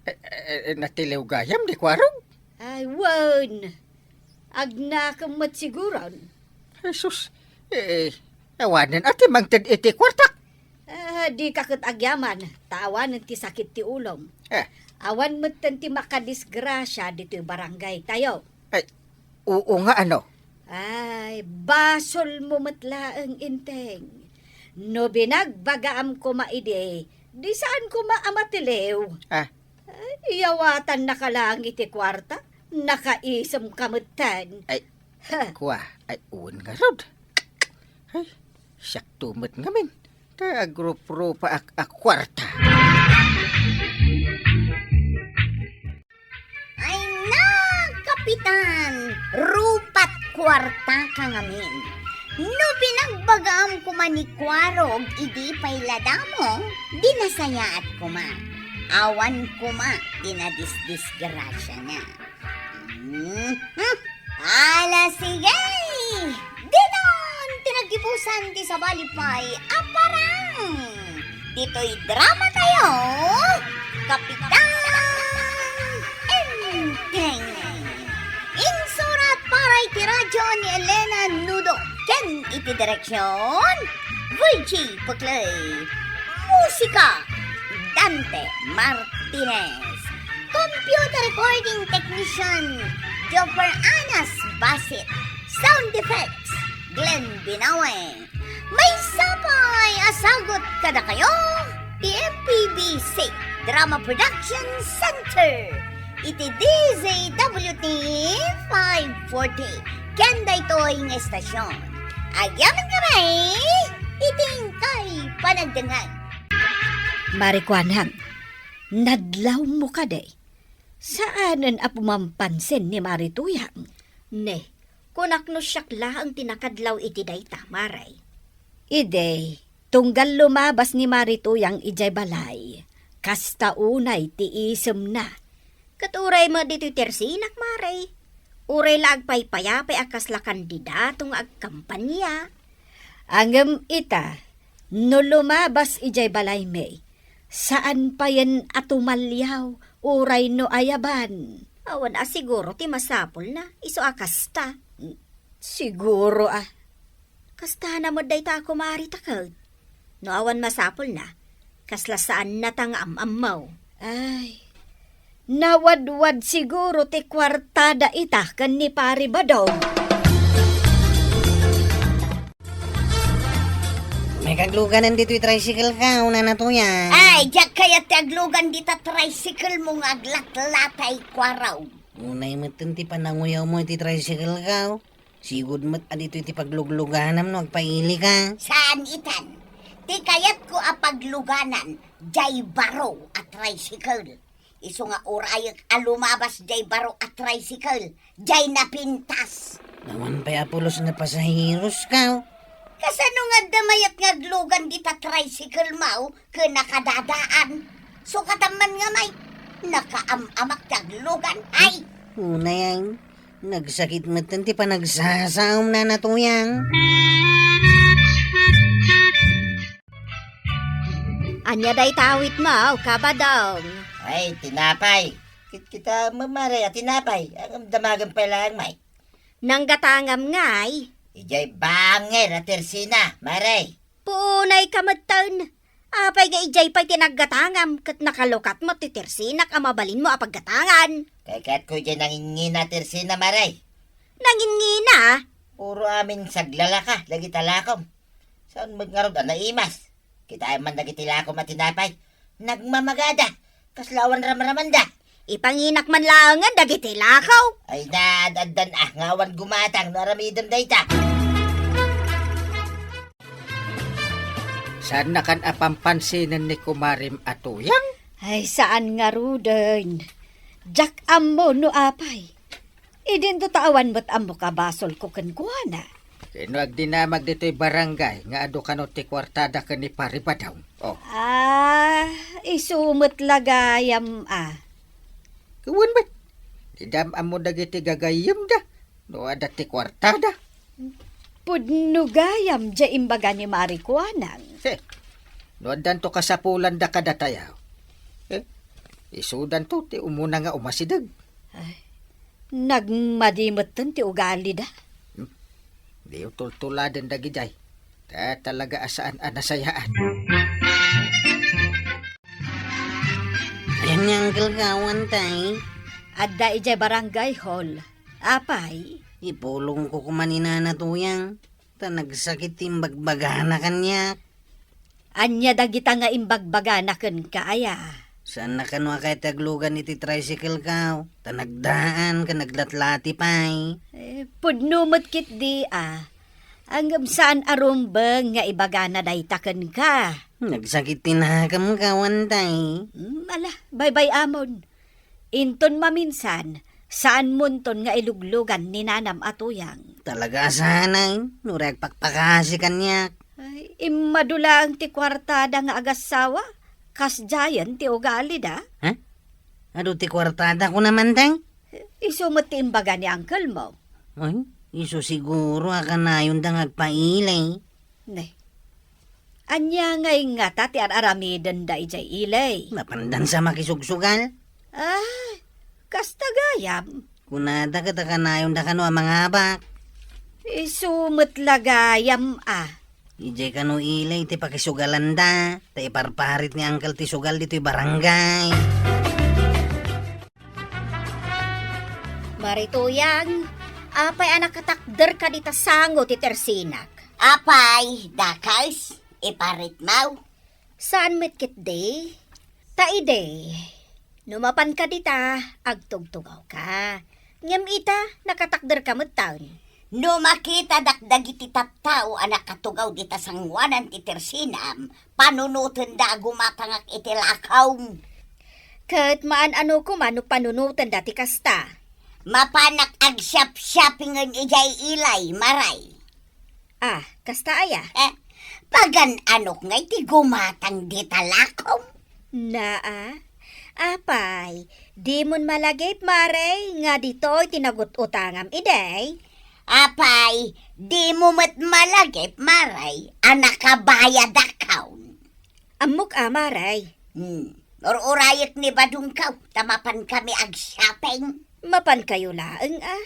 Eh, eh, eh, natiliw gayam ni Kuarog? Ay, wen. Agnakem met siguron. Jesus, eh, awanen a ti mangted iti kuartak. Ah, dika ket agyaman, ta awanen ti sakit ti ulom. Eh. Awan metten ti makadisgrasia ditoy barangay tayo. Ay, oo nga, ano? Ay, basolmo met laeng, Enteng. No binagbagaam koma idi, Di saan koma a matiliw. Ah. Ay, iyawatannaka lang iti kuarta. Nakaisemka metten. Ay, ha. Kua, ay, wen ngarud. Ay, siakto met ngamin. Ta agruprupa ak a kuarta. Ay na, Kapitan! Rupat kuarta ka ngamin. No pinagbagaam koma ni Kuarog idi pay la damo, di nasayaat koma. Awan koma ti nadisdisgrasiana. Hmm? Hmm? Ala, sige! Dinon ti naggibusan ti sabali pay a parang! Ditoy drama tayo, Kapitan Enteng. Insurat para iti radyo ni Elena Nudo ken iti direksyon, Virgie Peclay. Musika, Dante Martinez. Computer recording technician, Joffer Anas Basit. Sound effects, Glenn Binawe. Maysa pay a sagut kadakayo ti M P B C Drama Production Center iti D Z W T five forty ken daytoy nga estasyon. Agyaman kami iti inkay panagdengngeg. Mari Kuanang, nadlawmo kadi? Saanen a pumampansin ni Mari Tuyang. Ne, kunak no siak laeng ti nakadlaw iti dayta, Mari. Idi, tunggal lumabas ni Mari Tuyang idiay balay, kasta unay ti isemna. Ket uray met ditoy tersinak, Mari. Uray la agpaypayapay a kasla kandidato nga agkampanya. Ngem ita, no lumabas idiay balaymi, saan payen a tumaliaw uray no ayaban. Awan a siguro ti masapulna, isu a kasta. Siguro a. Kasta na met dayta a kumari ta ket. No awan masapulna, kasla saannata nga am-ammo. Ay, nawadwad siguro ti kuartada ita ken ni Pari Badong. May kagluganan ditoy tricycle ka, una na to yan. Ay, diak kayat ti aglugan dita tricycle mo nga aglatlatay, Kuarog. Unay met ti pananguyawmo iti tricycle ka, oh. Sigud met a ditoy ti paglugluganam no agpaili ka. Saan itan? Ti kayatko a pagluganan, jay baro a tricycle. Isu nga urayek a lumabas jay baro a tricycle, jay napintas. Awan pay a pulos nga pasaheros ka, oh. Kasano nga adda mayat nga aglugan dita tricycle mo ken nakadadaan? Sukatan man nga may nakaam-amak ti aglugan, ay! Unay, ay. Nagsakit metten ti panagsasaom, Nana Tuyang. Ania dayta awitmo, Kabadong? Ay, tinapay. Kit-, kita, Mare, a tinapay. Ang damagan pay laeng, may. Nanggatangam ngay? Ijay banger a tersina, Mare. Puunay ka metten. Apay nga ijay pay ti naggatangam ket nakalukat met ti tersinak a mabalinmo a paggatangan? Kayatko ijay nangingina a tersina, Mare. Nangingina? Puro amin saglalaka dagiti lakom. Saan met ngarud a naimas? Kitaem man dagiti lakom a tinapay. Nagmamagada. Kasla awan ramramanda. Ipanginak man laengen dagiti lakaw. Ay, naad-addan a nga awan gumatang no aramidem dayta. Saannakan a pampansinen ni kumarem a Tuyang? Ay, saan ngaruden. Diak ammo no apay. Idinto ta awan met ammok a basolko kenkuana. Ken no agdinamag ditoy barangay nga adu kano ti kuartada ken ni Pari Badong. Oh. Ah, isu met la gayam a. Wen met. Dida am-ammo dagiti gagayyemda no adda ti kuartada. Pudno gayam diay imbaga ni Mari Kuanang. He. No addanto kasapulanda kadatayo. He. Isudanto ti umuna nga umasideg. Ay, nagmadi metten ti ugalida. Hmm. Diyo tultuladen dagidiay. Ta talaga a saan a nasayaan. Ayan nga, Uncle Kawan, tay. Adda idiay barangay hall. Apay? Ipulongko koma ni Nana Tuyang. Ta nagsakit ti imbagbagana kaniak. Ania dagita nga imbagbagana kenka, aya? Saanna kano a kayat ti aglugan iti tricycle-ko, ta nagdaan ken naglatlati pay. Eh, pudno met ketdi a. Ngem saan a rumbeng nga ibagana dayta kenka. Nagsakit ti nakemko, Antay. Hmm, ala, baybay-amon. Inton maminsan, saanmonton nga iluglugan ni nanam a tuyang. Talaga a saan, no agpakpakasi kaniak. Ay, immadu laeng ti kuartada nga agassawa, kasdiayen ti ugalida. Ha? Adu ti kuartada kunam, Antay? Isu met ti imbaga ni uncle-mo. Ay, isu siguro a kanayonda nga agpailay. Ne. Ania ngay ngata ti ar-aramidenda idiay ili? Mapandan sa makisugsugal? Ah, kasta gayam. Kunada ket a kanayonda kano a mangabak. Isu met la gayam a. Idiay kano ili ti pakisugalanda, ta iparparit ni uncle ti sugal ditoy barangay. Mari Tuyang, apay a nakatakderka dita sango ti tersinak? Apay, dakes, iparitmo? Saan met ketdi? Ta idi, no mapanka dita, agtugtugawka. Ngem ita, nakatakderka metten. No makitadak dagiti tattao a nakatugaw dita sangoanan ti tersinam, panunotenda a gumatangak iti lakom. Ket maan-ano koma no panunotenda ti kasta? Mapanak agsiapsiapingen idiay ili, Mari. Ah, kasta aya? Eh, pagan-anok ngay ti gumatang dita lakom? Naa, apay, dimon malagip, Mari, nga ditoy ti nagut-utangam idi? Apay, dimo met malagip, Mari, a nakabayadakon? Ammok a, Mari. Hmm. Ur-urayek ni badongko, ta mapankami ag-shopping. Mapankayo laeng a.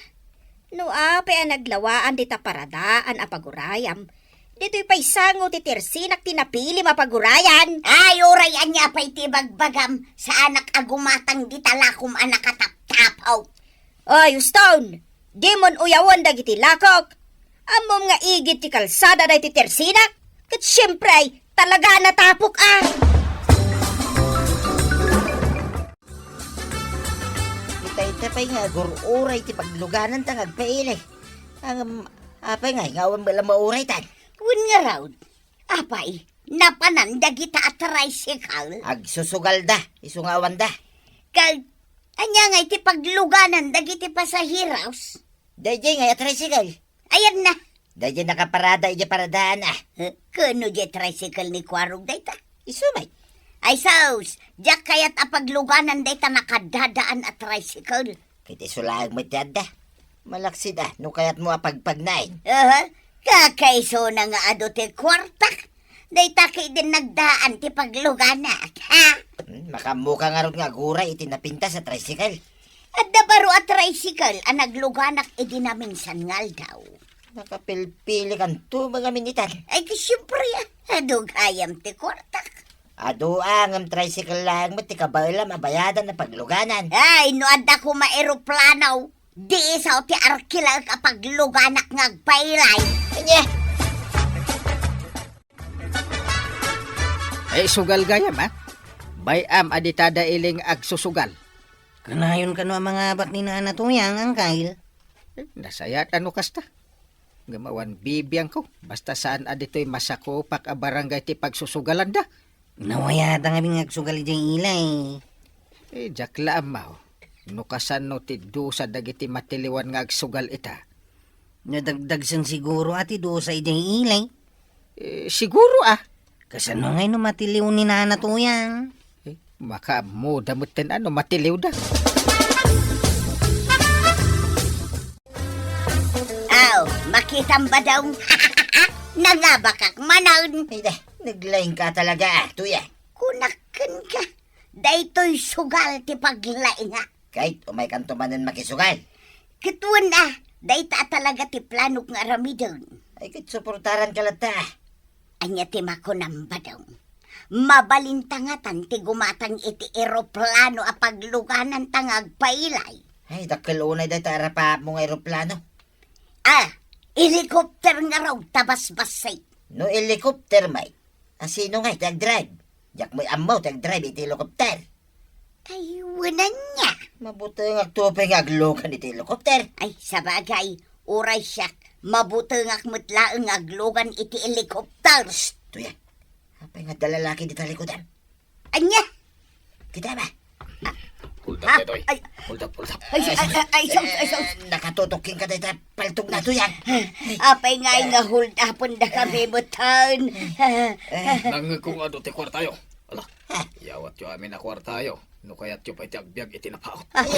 No apay a naglawaan dita paradaan a pagurayam, ditoy pay sango ti tersinak ti napilim a pagurayan. Ay, uray ania pay ti ibagbagam, saanak a gumatang dita lakom a nakataptapok. Ay, Houston! Dimon uyawen dagiti lakok. Ammom nga igid ti kalsada daytoy tersinak? Ket siempre, talaga a natapok a. Itay ta pay nga agur-uray ti paglugananta nga agpaili. Ngem, apay ngay nga awan met la mauraytan? Wen ngarud, apay, napanan dagita a tricycle? Agsusugalda, isu nga awanda. Kag, ania ngay ti pagluganan dagiti pasaheros? Daydiay ngay a tricycle. Ayanna. Daydiay nakaparada idiay paradaan a. Eh, kano diay tricycle ni Kuarog dayta? Isu met. Ay sus, diak kayat a pagluganan dayta nakadadaan a tricycle. Ket isu laeng met ti adda. Malaksid a, no kayatmo a pagpagnaen. Aha, kakaisuna nga adu ti kuartak. Dayta ketdin nagdaan ti pagluganak, ha? Hmm, makaammoka ngarud nga aguray iti napintas a tricycle. Adda baro a tricycle a nagluganak idi naminsan nga aldaw. Nakapilpilikanto, mga minitan. Ay, ti siempre, ah. Adu gayam ti kuartak. Adu a, ngem tricycle laeng met ti kabaelam a bayadan a pagluganan. Ay, no adda koma eroplano, di isu ti arkilaek a pagluganak nga agpailay. Ania? Ay, sugal gayam, a. Bay-am a dita da iling agsusugal. Kanayon kano a mangabak ni Nana Tuyang, Angkal? Eh, nasayaat a no kasta. Ngem awan bibiangko, basta saan a ditoy masakupak a barangay ti pagsusugalanda. Nawayata ngamin nga agsugal idiay ili. Eh, diak la ammo. No kasano ti dusa dagiti matiliwan nga agsugal ita? Nadagdagsen siguro a ti dusa idiay ili. Eh, siguro, a. Kasano ngay no matiliw ni Nana Tuyang? Eh, makaammoda metten a no matiliwda. Aw, makitam, Badong? Nangabakak manen. Ay, da, naglaingka talaga, a, Tuyang. Kunak kenka, daytoy sugal ti paglaingak. Ket umaykanto manen makisugal. Ket wen a, dayta a talaga ti planok nga aramiden. Ay, ket suportaranka latta. Ania ti makunam, Badong? Mabalinta ngatan ti gumatang iti eroplano a paglugananta nga agpailay. Ay, dakkel unay dayta a rapaapmo nga eroplano. Ah, helicopter ngarud ta basbassit. No helicopter met, A, sino ngay ti agdrive? Diak met ammo ti agdrive iti helicopter. Ay, wen ania. Mabutengakto pay nga aglugan iti helicopter. Ay, sabagay, uray siak, mabutengak met laeng nga aglugan iti helicopter. Psst, Tuyang. Apay nga adda lalaki dita likudan? Ania? Kita ba? Hold up, Ha? Detoy. Ay. Hold up, hold up. Ay, ay, ay, ay, sus, ay, sus. Eh, nakatutok kenka dayta paltog na, Tuyang. Apay nga ay nga hold upon da kami, butan. Eh. Nangngegko nga adu ti kuartayo. Ala, Ha? Yawatyo amin a kuartayo. No kayatyo pay ti agbiag iti napaut. Ah,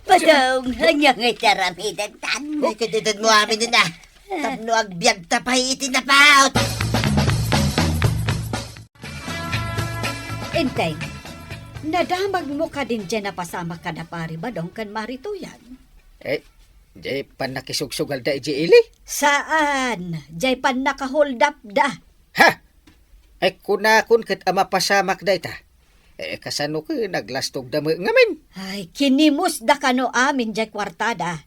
Badong, ania nga iti aramidentan? Ay, kadited mo amin din, ah. Tapno agbiag ta pay iti napaut. Enteng, nadamagmo kadin diay napasamak kada Pari Badong ken Mari Tuyang? Eh, diay pannakisugsugalda idiay ili? Saan, diay pannakaholdapda. Ha? Ay, kunakon ket a mapasamak dayta. Eh, kasano ket naglastogda met ngamin? Ay, kinimusda kano amin diay kuartada.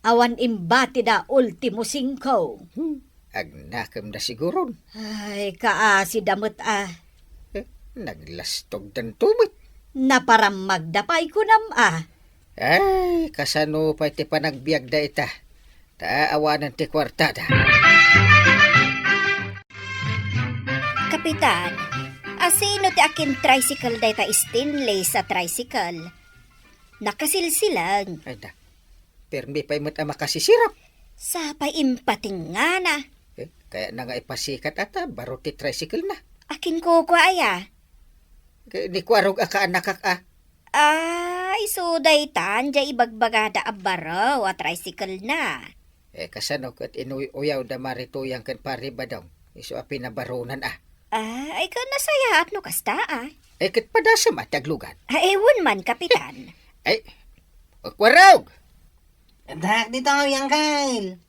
Awan imbatida ultimo singko. Hmm, agnakemda siguron. Ay, kaasida met a. Eh, naglastogdanto met. Naparammagda pay kunam a. Ay, kasano pay ti panagbiagda ita? Ta awanen ti kuartada. Kapitan, asino ti akin-tricycle dayta stainless a tricycle? Nakasilsilang. Ay na, permi pay met a makasisirap. Sapay impatingngana. Eh, kayatna nga ipasikat a ta baro ti tricycle na. Akin kukua aya? Kay ni Kuarog a kaanakak a. Ay, isu daytan, diay ibagbagada a baro a tricycle na. Eh, kasano ket inuy-uyawda Mari Tuyang ken Pari Badong? Isu a pinabaronan a. Ah, ay, ket nasayaat no kasta a. Eh, ket padasem a ti aglugan. Ay, wen man, Kapitan. Ay, Kuarog! Addak ditoy, Angkel.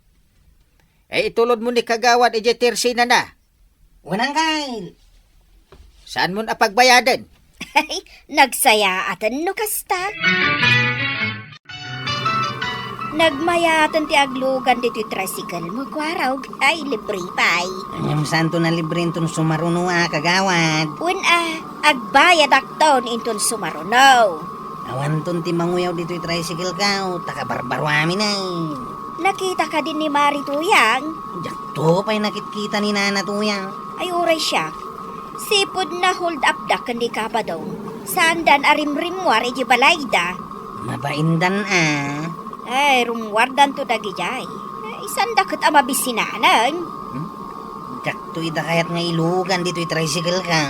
Ay, itulodmo ni Kagawad idiay tersinana. Wen, Angkel. Saanmon a pagbayaden? Ay, nagsayaaten no kasta. Nagmayaten ti aglugan ditoy tricycle mo, Kuarog. Ay, libre pay. Ngem saanto a libre inton sumaruno a, Kagawad. Wen a, agbayadakton inton sumaruno. Awanton ti manguyaw ditoy tricycle ko, ta kabarbaro amin ay. Nakita ka din ni Mari Tuyang? Diakto pay nakitkita ni Nana Tuyang. Ay, uray siak. Sipud na-hold up da ken ni Kabadong. Saandan a rimrimmuar iti balayda. Mabaindan a. Ay, rummuardanto dagidiay. Ay, sanda ket a mabisinaneng. Hmm? Diakto ida kayat nga ilugan ditoy tricycle ko.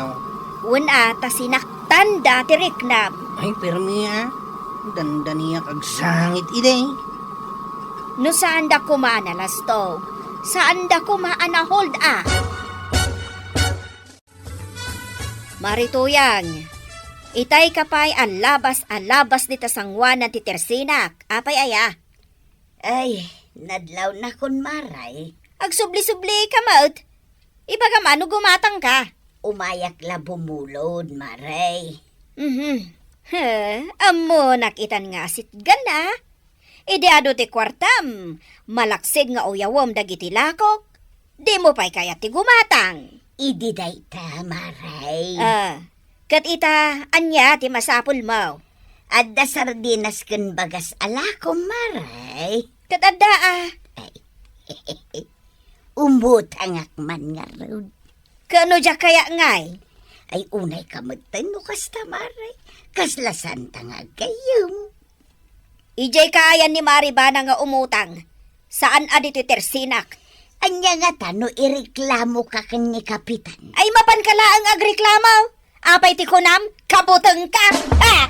Wen a, ta sinaktan da ti riknam. Ay, permi a. Dandaniak agsangit idi. No saan da koma a nalastog, saan da koma a na-hold up. Mari Tuyang, itay ka pay a labas a labas dita sanguanan ti tersinak. Apay aya? Ay, nadlaw nakon, Maray. Agsubli-subli ka met. Ibagam a no gumatang ka. Umayak la bumulod, Maray. Mhm. He, ammonak itan nga asitgan a. Idi adu ti kuartam, malaksid nga uyawem dagiti lakok. Dimo pay kayat ti gumatang. Idi dayta, Maray. Ah, ket ita, ania ti masapulmo? Adda sardinas ken bagas a lakom, Maray. Ket adda a. Ay, umutangak man ngarud. Ket no diak kaya ngay? Ay, unay ka metten no kasta, Maray. Kasla santa nga aggayyem. Idiay kaayan ni Mari Bana nga umutang, saan a ditoy tersinak. Ania ngata no ireklamo ka ken ni Kapitan? Ay, mapan ka laeng agreklamo. Apay ti kunam? Kabuteng ka! Ah!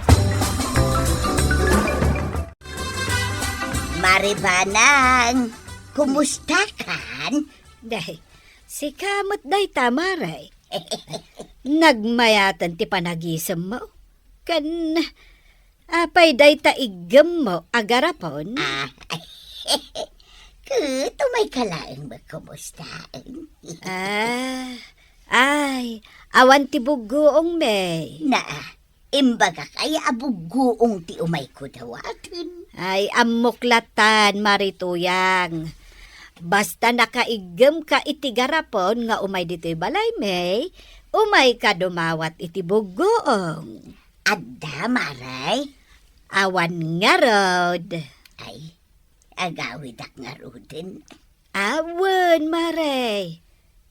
Mari Banang, kumusta kan? Day, sika met dayta, Mare. Nagmayaten ti panagisemmo. Ken Apay dayta iggemmo a garapon? Ah, ket umay ka laeng makumustaen. Ah, ay, awan ti bugguong, May. Naa, imbagak aya a bugguong ti umayko dawaten? Ay, ammok latan, Mari Tuyang. Basta nakaiggemka iti garapon nga umay ditoy balaymi, umayka dumawat iti buggoong. Adda, Mare? Awan ngarud. Ay, agawidak ngaruden. Awan, Mare.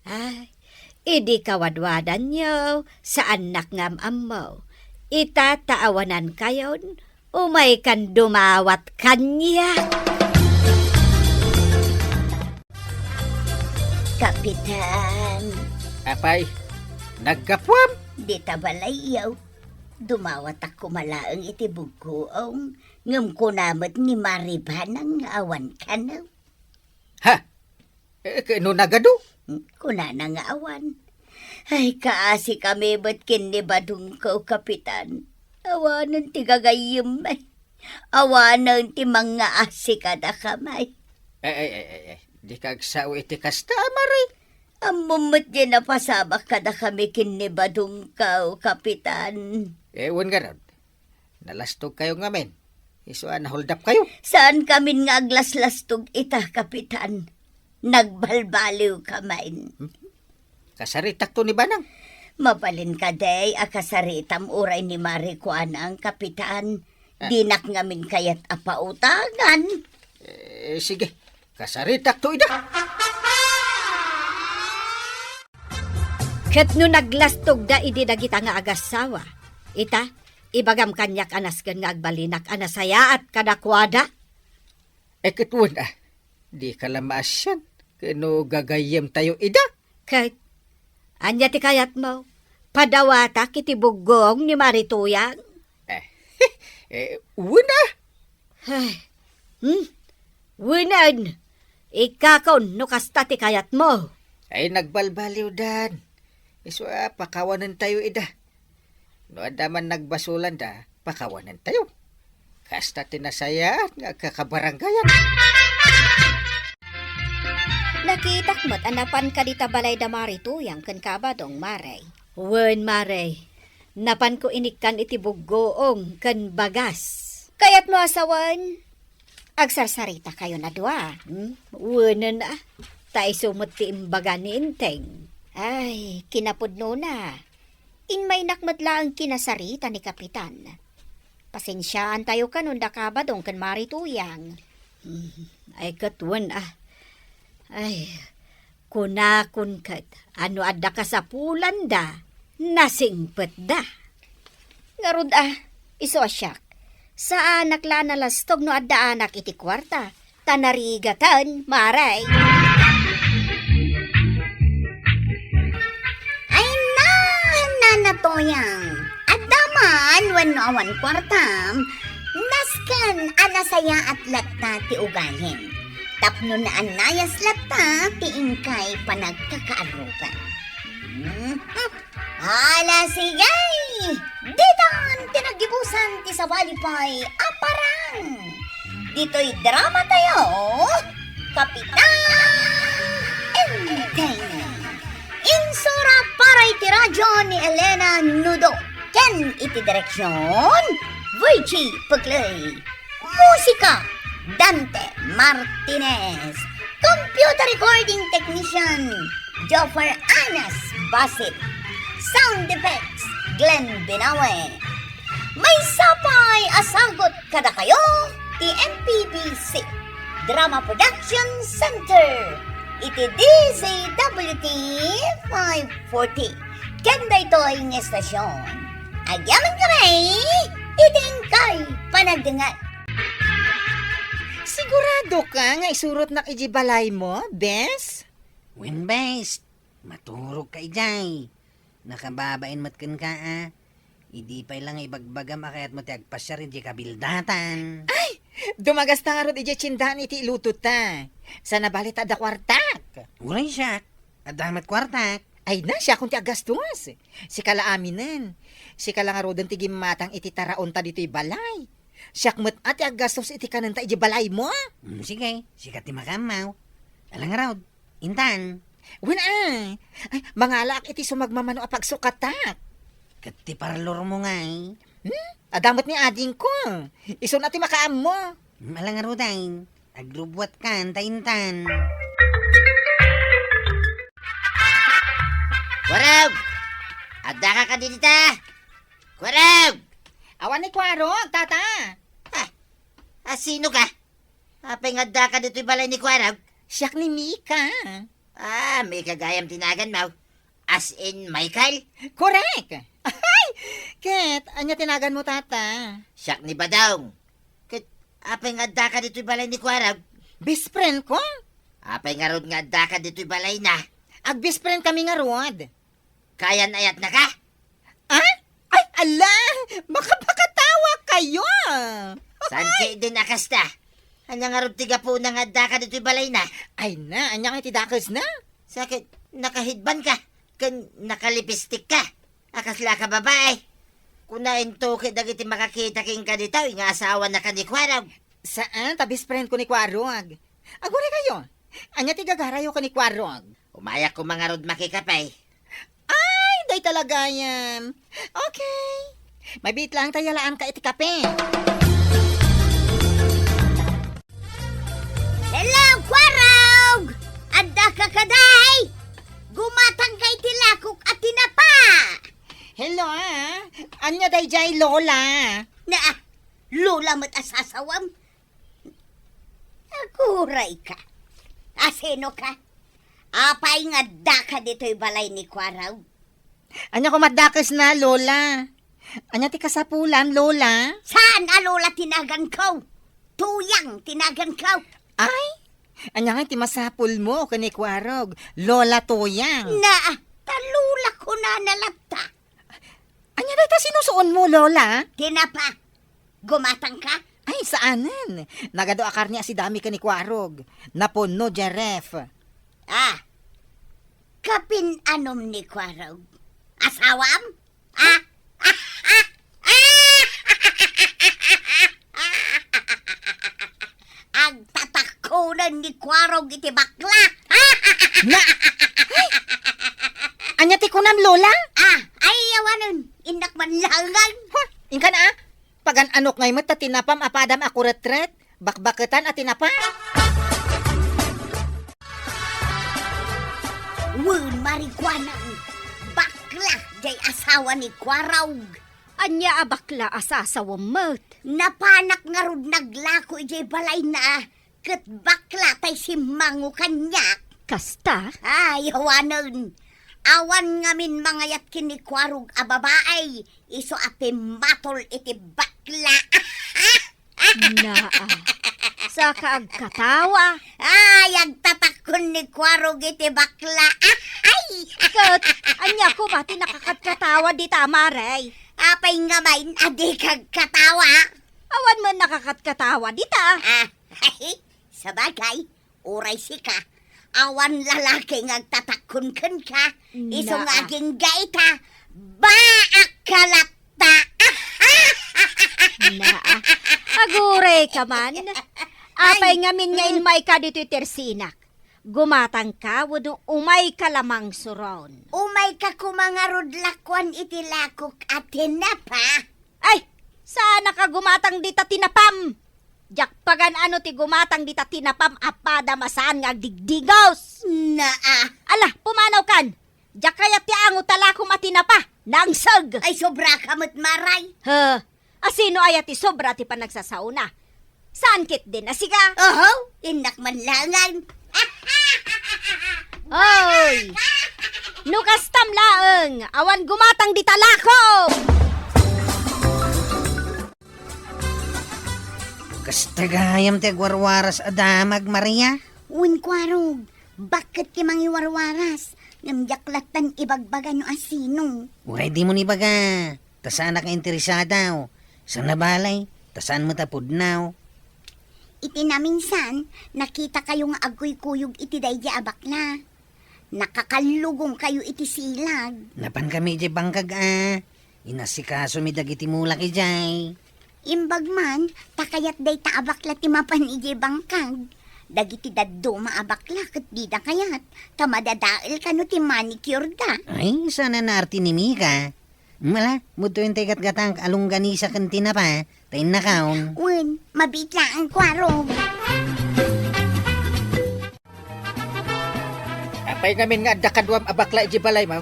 Ay, idi kawadwadanyo, saannak nga am-ammo. Ita ta awanankayon, umaykan dumawat kaniak. Kapitan. Apay, naggapuam? Dita balayyo. Dumawatak koma laeng iti buggoong, ngem kuna met ni Mare Banang nga awan kano. Ha? Eh, ket no nagadu? Kunana nga awan. Ay, kaasikami met ken ni Badongko, Kapitan. Awanen ti gagayyemmi. Awanen ti mangngaasi kadakami. Ay, ay, ay, ay, ay. Dika agsao iti kasta, Mare. Ammom met diay napasamak kadakami ken ni Badongko, Kapitan. Eh, wen ngarud. Nalastogkayo ngamin. Isu a nahuldapkayo. Saankamin nga aglaslastog ita, Kapitan. Nagbalbaliwkamin. Hmm? Kasaritakto ni Banang. Mabalin kadi a kasaritam uray ni Mare Kuanang, Kapitan. Ah. Dinak ngamin kayat a pautangan. Eh, sige. Kasaritakto ida. Ket no naglastogda idi dagita nga agassawa, ita, ibagam kaniak a nasken nga agbalinak a nasayaat kadakuada. Eh, ket wen a, dika la maasian ket no gagayyemtayo ida. Ket ania ti kayatmo? Padawatak iti buggoong ni Mare Tuyang? Eh, eh, wen a. Ay, hmm? Wenen, ikkakon no kasta ti kayatmo. Ay, nagbalbaliwdan. Isu a pakawanentayo ida. No adda man nagbasolanda, pakawanentayo. Kasta ti nasayaat nga agkakabarangayan. Nakitak met a napanka dita balay da Mare Tuyang ken Kabadong, Mare. Wen, Mare. Napanko inikkan iti buggoong ken bagas. Kayatmo a sawen, agsarsaritakayon a dua, hmm? Wenen a, ta isu met ti imbaga ni Enteng. Ay, kinapudnona. Inmaynak met laeng kinasarita ni Kapitan. Pasensiaantayo kanon da Kabadong ken Mare Tuyang. Hmm, ay, ket wen a. Ay, kunakon ket a no adda kasapulanda, nasingpetda. Ngarud a, isu a siak, saanak la a nalastog no addaanak iti kuarta, ta narigaten, Mare. Ay na, Nana Toyang, adda man wenno awan kuartam, nasken a nasayaat latta ti ugalim. Tapno naannayas latta ti inkay panagkakaarugan. Mhm. Ala, sige! Ditan ti naggibusan ti sabali pay a parang. Ditoy drama tayo, Kapitan Enteng. Insura para iti radyo ni Elena Nudo. Ken iti direksyon, Virgie Pugley. Musika, Dante Martinez. Computer recording technician, Joffer Anas Basit. Sound effects, Glenn Binawe. Maysa pay a sagut kadakayo ti M P B C Drama Production Center iti D Z W T five forty. Ken daytoy nga estasyon, agyamankami iti inkay panagdengngeg. Sigurado ka nga isurotnak iti balaymo, bes? Wen, bes. Maturogka idiay. Nakababain met kenka, a. Idi pay la nga ibagbagam a kayatmo ti agpasiar idiay kabildatan. Ay! Dumagasta ngarud idiay tiendaan iti ilutota. Sana bale ta adda kuartak. Uray siak, adda met kuartak. Ay na, siakon ti aggastos. Sika la aminen. Sika la ngaruden ti gimmatang iti taraonta ditoy balay. Siak met a ti aggastos iti kanenta idiay balaymo. Mm, sige, sika ti makaammo. Ala ngarud, intan. Wen a. Ay, mangalaak iti sumagmamano a pagsukatak. Ket ti parlormo ngay? Hmm? Adda met ni adingko. Isuna ti makaammo. Hmm, ala ngaruden. Agrubbuatkan ta intan. Kuarog! Addaka kadi dita? Kuarog! Awan ni Kuarog, tata. Ah, asino ka? Apay nga addaka ditoy balay ni Kuarog? Siak ni Mika. Ah, Mika gayam ti naganmo. As in, Michael? Correct! Ay! Ket, ania ti naganmo, tata? Siak ni Badong. Ket, apay nga addaka ditoy balay ni Kuarog? Best friend ko. Apay ngarud nga addaka ditoy balayna? Ag-best friend kami ngarud. Kayan-ayatnaka? Ah? Ay, ala! Makapakatawa kayo! Saan kay din a kasta? Ania ngarud ti gapuna nga addaka ditoy balayna? Ay na, ania nga ti dakesna? Sakit, naka-headband ka, ken nakalipistik ka. A kasla ka babae. Kuna into ket dagiti makakita kenka ditoy nga asawanaka ni Kuarog. Saan, ta best friend ko ni Kuarog. Aguray kayo. Ania ti gagarayo ken ni Kuarog? Umayak koma ngarud makikape. Ay, dayta la gayam. Okay. Mabiit lang ta yalaan ka iti kape. Hello, Kuarog! Addaka kadi? Gumatangka iti lakok a tinapa. Hello, ah. Ania daydiay, Lola? Na, Lola met a sasawam. Aguray ka. Asino ka? Apay nga addaka ditoy balay ni Kuarog? Ania koma ti dakesna, Lola? Ania ti kasapulan, Lola? Saan a Lola ti naganko? Tuyang ti naganko. Ay, ania nga ti masapulmo ken ni Kuarog, Lola Tuyang? Na, ta Lola kunana latta. Ania dayta sinusuonmo, Lola? Tinapa. Gumatangka? Ay, saanen. Nagadu a karne a sidami ken ni Kuarog. Napunno, Jeref. Ah, kapin-anom ni Kuarog? Asawam? Ah? Agtatakkonen ni Kuarog iti bakla. Na! Ay! Ania ti kunam, Lola? Ah, ay, awanen. Innak man langan. Ha? Inka na, ah? Pagan-anok ngay met ta tinapam a padam a kuretret, bakbaketan a tinapa. Wen, marikuana, bakla jay asawa ni Kuarog. Ania a bakla a sasawem met? Napanak ngarud naglako idiay balayna, ket bakla tay simmango kaniak. Kasta? Ay, awanen. Awan ngamin mangayat ken ni Kuarog a babae, isu a pimmatol iti bakla. Naa, saka agkatawa. Ay, agtatakkon ni Kuarog iti bakla. Ay! Ket, ania koma ti nakakatkatawa dita, Mare? Apay ngamin a dika agkatawa? Awan met nakakatkatawa dita. Ah, sabagay, uray sika, awan lalaki nga agtatakkon kenka, isu nga agingga ita, baak ka latta. Naa, aguray ka man. Apay ngamin nga immayka ditoy tersinak? Gumatangka wenno umayka la mangsuron? Umayka koma ngarud lakuan iti lakok a tinapa. Ay, saanka gumatang dita tinapam? Diak pagan-ano ti gumatang dita tinapam a padam a saan nga agdigdigos. Naa. Ala, pumanawkan. Diak kayat ti angot a lakom a tinapa. Nangseg. Ay, sobraka met, Mare. Ha? Asino aya ti sobra ti panagsasaona? Saan ketdin a sika? Oho, innak man langan. Oy! No kastam laeng, awan gumatang dita lakom! Kasta gayam ti agwarwaras a damag, Maria? Wen, Kuarog, bakket ti mangiwarwaras, ngem diak lattan ibagbaga no asino. Uray dimo ibaga, ta saanak nga interesada, o saan a balay, ta saan met a pudno. Iti naminsan, nakitakayo nga agkuykuyog iti daydiay a bakla. Nakakallugongkayo iti silag. Napankami idiay bangkag a. Inasikasomi dagiti mulak idiay. Imbag man, ta kayat dayta a bakla ti mapan idiay bangkag. Dagiti dadduma a bakla ket dida kayat, ta madadael kano ti manicure da. Ay, saan a naarte ni Mika. Mala, mudtoyen tay gatgatang a longganisa ken tinapa, ta innakaon. Wen, mabiit laeng, Kuarog. Apay ngamin nga adda kaduam a bakla idiay balaymo?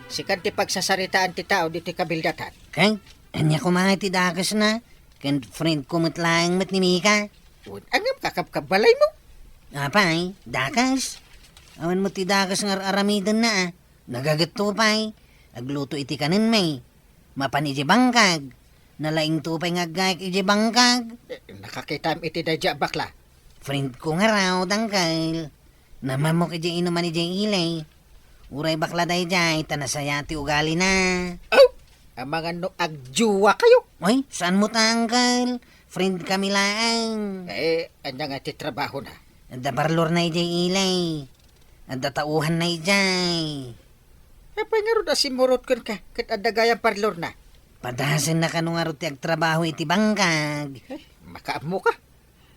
Sikan ti pagsasaritaan ti tao ditoy kabildatan. Kay, ania koma ti dakesna? Ken friend ko met laeng met ni Mika. Wen, ngem kakabkabbalaymo? Apay, dakes. Awan met ti dakes nga ar-aramidenna, a. Nagagetto pay. Agluto iti kanenmi. Mapan idiay bangkag. Nalaingto pay nga aggayak idiay bangkag. Eh, nakakitam iti daydiay a bakla? Friend ko ngarud, uncle. Namammok idiay inuman idiay ili. Uray bakla daydiay, ta nasaya ti ugalina. Aw! Amangan no agjuwa kayo. Oy, saan mo ta, uncle? Friend kami laeng. Eh, ania nga ti trabahona? Adda parlorna idiay ili. Adda tauhanna idiay. Apay ngarud a simmurot kenka ket adda gayam parlorna? Padasenna kano ngarud ti agtrabaho iti bangkag. Eh, makaammoka.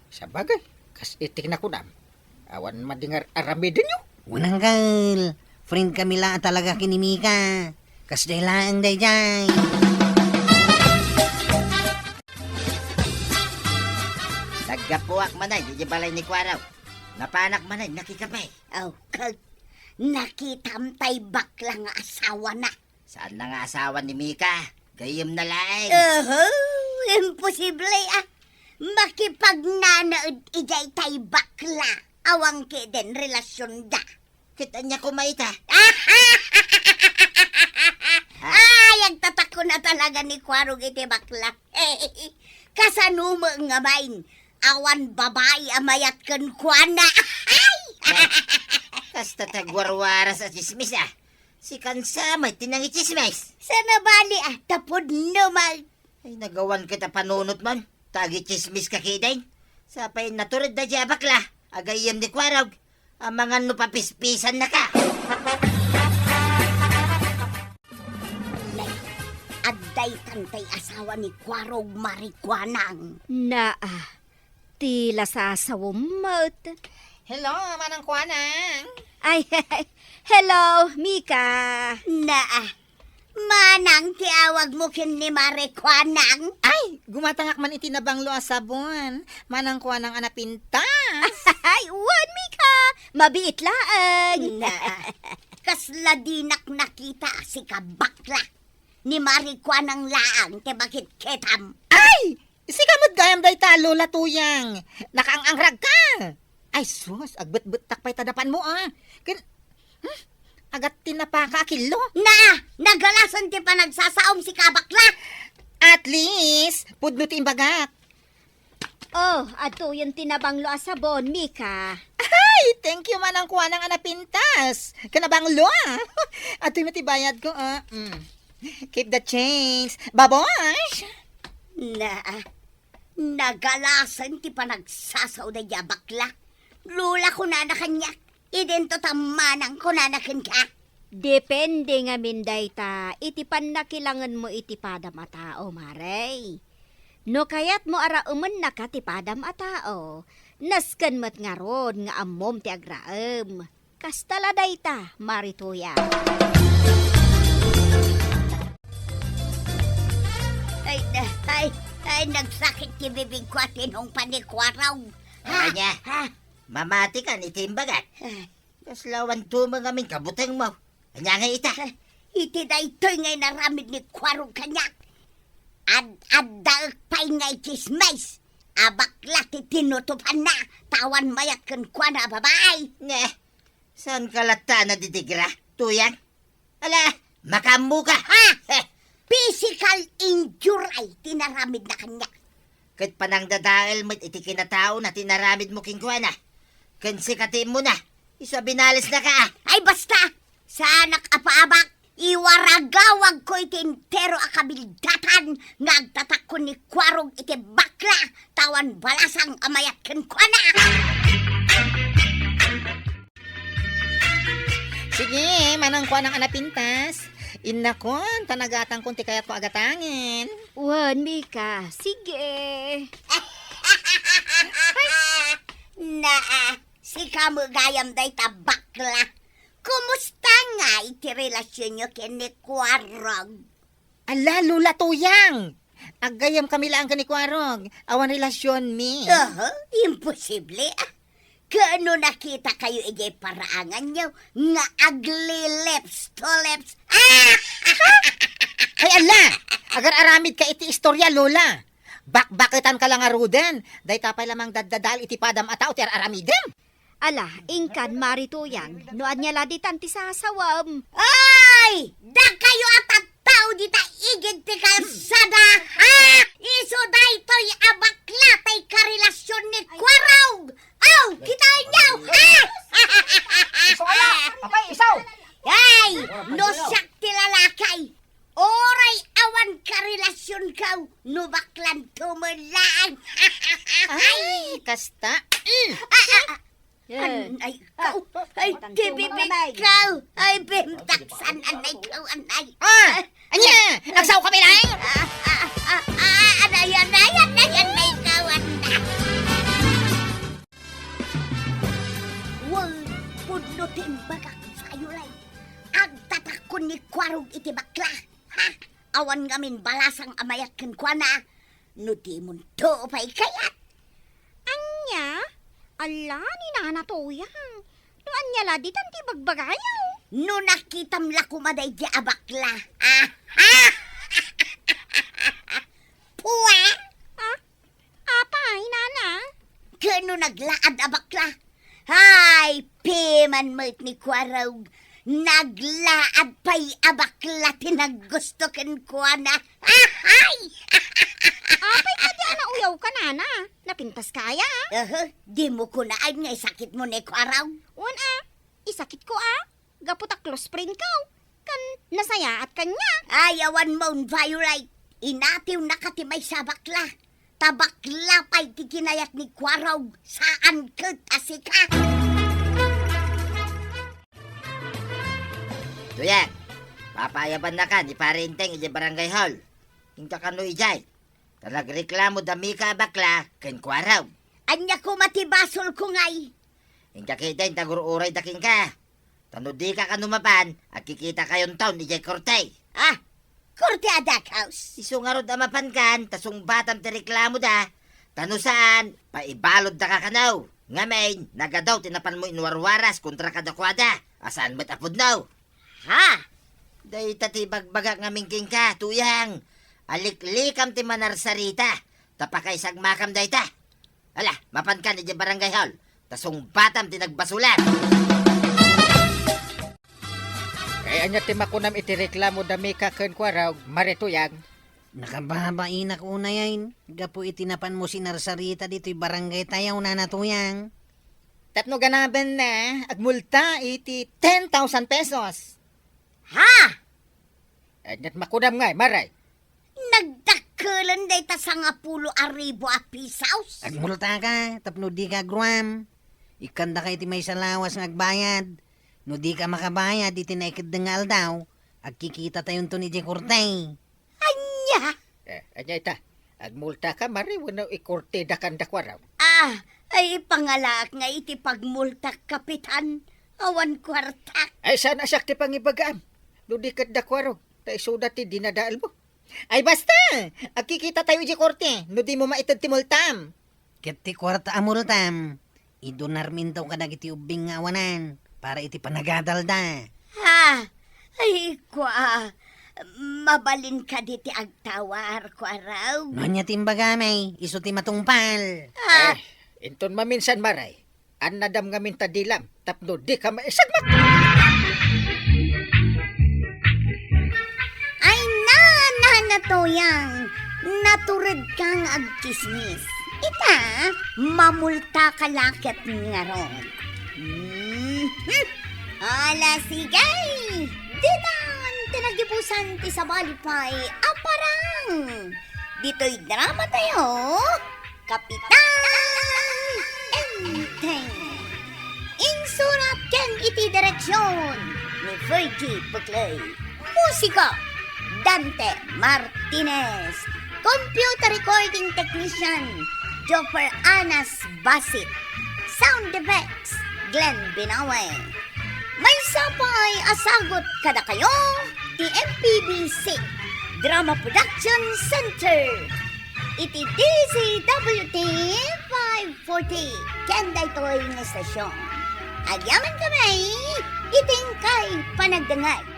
Sabagay, kas iti nakunam, awan madi nga ar-aramidenyo. Wen, uncle, friend kami la a talaga ken ni Mika. Kasdiay laeng daydiay. Naggapuak manen idiay balay ni Kuarog. Napanak manen nakikape. Aw, ket nakitam tay bakla nga asawana. Saanna nga asawa ni Mika? Gayyemna laeng. Oho, imposible, a. Makipagnanaed idiay tay bakla. Awan ketdin relasionda. Ket ania koma ita? Ay, agtatakon a talaga ni Kuarog iti bakla. Kasano met ngamin? Awan babai a mayat kenkuana. Ay! Kasta ti agwarwaras a tsismis, a. Sikan sa met ti nangitsismis. Saan a bali, a, ta pudno man. Ay, nagawan ket a panunotmon. Ta agitsismiska ketdin. Sapay natured daydiay a bakla a gayyem ni Kuarog. Amangan no papispisanna ka. Nay, adda itan tay asawa ni Kuarog, Mari Kuanang. Naa, ti lasasawem met. Hello, Manang Kuanang. Ay, hello, Mika. Naa, Manang ti awagmo ken ni Mari Kuanang? Ay, gumatangak man iti nabanglo a sabon. Manang Kuanang a napintas. Ay, wen, Mika. Mabiit laeng. Na, kasla dinak nakita a sika bakla. Ni Mari Kuanang laeng ti makitkitam. Ay! Sika met gayam dayta, Lola Tuyang. Nakaang-angragka. Ay, sus, agbetbettak pay ta dapanmo, a. Ken, hmm? Agat tinapaka a killo. Na, nagalasen ti panagsasaom sika bakla. At least, pudno ti imbagak. Oh, adtoyen ti nabanglo a sabon, Mika. Ay, thank you, Manang Kuanang a napintas. Ken nabanglo, a. Adtoy met ti bayadko, a. Mm. Keep the change. Baboy! Na, nagalasen ti panagsasaoda a bakla. Lola, kunana kaniak, idinto ta manang kunana kenka. Depende ngamin dayta iti pannakilangenmo iti padam a tao, Mare. No kayatmo a raemennaka ti padam a tao, nasken met ngarud nga ammom ti agraem. Kasta la dayta, Mari Tuyang. Ay, ay, ay, nagsakit ti bibigko a tinungpa ni Kuarog. Ania? Ha? Mamati kan iti imbagak. Ay. Kasla awan tumeng amin kabutengmo. Ania nga ita? Iti daytoy nga inaramid ni Kuarog kaniak. Ad-addaek pay nga itsismis. A bakla ti tinutupanna, ta awan mayat kenkuana a babai. Ne, saanka latta a nadidikra, Tuyang? Ala, makaammoka! Ha? Heh. Physical injury ti naramidna kaniak. Ket panangdadael met iti kinataona ti naramidmo kenkuana. Ken sika ti immuna, isu a binalesnaka, a. Ay, basta! Saanak a paabak, iwaragawagko iti entero a kabildatan nga agtatakko ni Kuarog iti bakla, ta awan balasang a mayat kenkuana. Sige, Manang Kuanang a napintas. Innakon, ta nagatangkon ti kayatko a gatangen. Wen, Mika, sige. Naa, sika met gayam dayta bakla. Kumusta ngay ti relasionyo ken ni Kuarog? Ala, Lola Tuyang! Aggayamkami laeng ken ni Kuarog. Awan relasionmi. Oho, imposible, a. Ken no nakitakayo idiay paraanganyo nga agli-lips to lips. Ah! Ay, ala! Agar-aramidka iti istorya, Lola. Bakbaketanka la ngaruden. Dayta pay la mangdaddadael iti padam a tao ti ar-aramidem. Ala, inkan, Mari Tuyang, no ania la ditan ti sasawem. Ay! Dakayo a tattao dita igid ti kalsada! Ah! Isu daytoy a bakla tay karelasion ni Kuarog! Aw, kitaenyo! Ah! Isu aya! Apay, isu! Ay! No siak ti lalaki, uray awan karelasionko no baklanto met laeng. Ay, kasta. Mm. Ah, ah, ah. Yan. Anay ko. Ah, ay, matang tibibig tumamay. Ko. Ay, bimtaksan, anay ko, anay. Ah! Ania? Nagsao ka, Pilay? Ah, ah, ah, ah, anay, anay, anay, anay ko, anay. Wen, pudno ti imbagak, Violet. Agtatakon ni Kuarog iti bakla. Ha? Awan ngamin balasang a mayat kenkuana. No dimon to pay kayat. Ania? Ala ni Nana Tuyang. No ania la ditan ti bagbagayo? No nakitam la koma daydi a bakla. Aha! Pue! Ah? Apay, Nana? Ken no naglaad a bakla. Hay, piman met ni Kuarog. Naglaad pay a bakla ti naggusto kenkuana. Ahay! Apay kadi a nauyawka, Nana? Napintaska aya? Aha, dimo kunaen nga isakitmo ni Kuarog. Wen a, isakitko a. Gapu ta close friendko. Ken nasayaat kaniak. Ay, awan mon, Violet. Inatiwnaka ti maysa a bakla. Ta bakla pay ti kinayat ni Kuarog, saan ket a sika. Tuyang, papaayabannakan ni Pare Enteng idiay barangay hall. Inka kano idiay. Ta nagreklamo da Mika a bakla ken Kuarog. Ania koma ti basolko ngay? Inka ketdin ta agur-urayda kenka. Ta no dika kano mapan, agkikitakayonton idiay korte. Ah, korte a daghouse? Isu ngarud a mapankan, ta sungbatam ti reklamoda. Ta no saan, paibaluddaka kano. Ngamin, nagadu ti napanmo inwarwaras kontra kadakuada, a saan met a pudno. Ha? Dayta ti bagbagak ngamin kenka, Tuyang. Aliklikam ti manarsarita, ta pakaisagmakam dayta. Ala, mapankan idiay barangay hall, ta sungbatam ti nagbasolam. Kay ania ti makunam iti reklamo da Mika ken Kuarog, Mare Tuyang? Nakababainak unay, gapu iti napanmo sinarsarita ditoy barangay tayo, Nana Tuyang. Tapno ganabenna, agmulta iti ten thousand pesos. Ha? Aniat makunam ngay, Mare? Nagdakkelan dayta sangapulo a ribu a pesos? Agmultaka tapno dika agruam. Ikkandaka iti maysa lawas nga agbayad. No dika makabayad iti naikeddeng nga aldaw, agkikitatayon idiay korte. Ania? Eh, ania ita? Agmultaka, Mare, wenno ikortedaka kanda Kuarog? Ah, ay, pangalaak nga iti pagmultak, Kapitan. Awan kuartak. Ay, saan a siak ti pangibagaam? No di ket da Kuarog, ta isuda ti dinadaelmo. Ay, basta! Agkikitatayo idiay korte, no dimo maited ti multam. Ket ti kuarta a multam, idonarminto kadagiti ubbing nga awanan para iti panagadalda. Ha? Ay, kua, mabalin kadi ti agtawar, Kuarog? No ania ti imbagami, isu ti matungpal. Ha? Eh, inton maminsan, Mare, annadam ngamin ta dilam tapno dika maisagmak. Ay, na, Nana Tuyang, naturedka nga agtsismis. Ita, mamultaka la ket ngarud. Mhm. Ala, sige! Ditan ti nagibusan ti sabali pay a parang. Ditoy drama tayo, Kapitan Enteng. Insurat ken iti direksion ni Fergie Buclay. Musika, Dante Martinez. Computer recording technician, Joffer Anas Basit. Sound effects, Glenn Binawe. Maysa pay a sagut kadakayo ti M P B C Drama Production Center iti D Z W T forty ken daytoy nga estasion. Agyaman kami iti inkay panagdengngeg.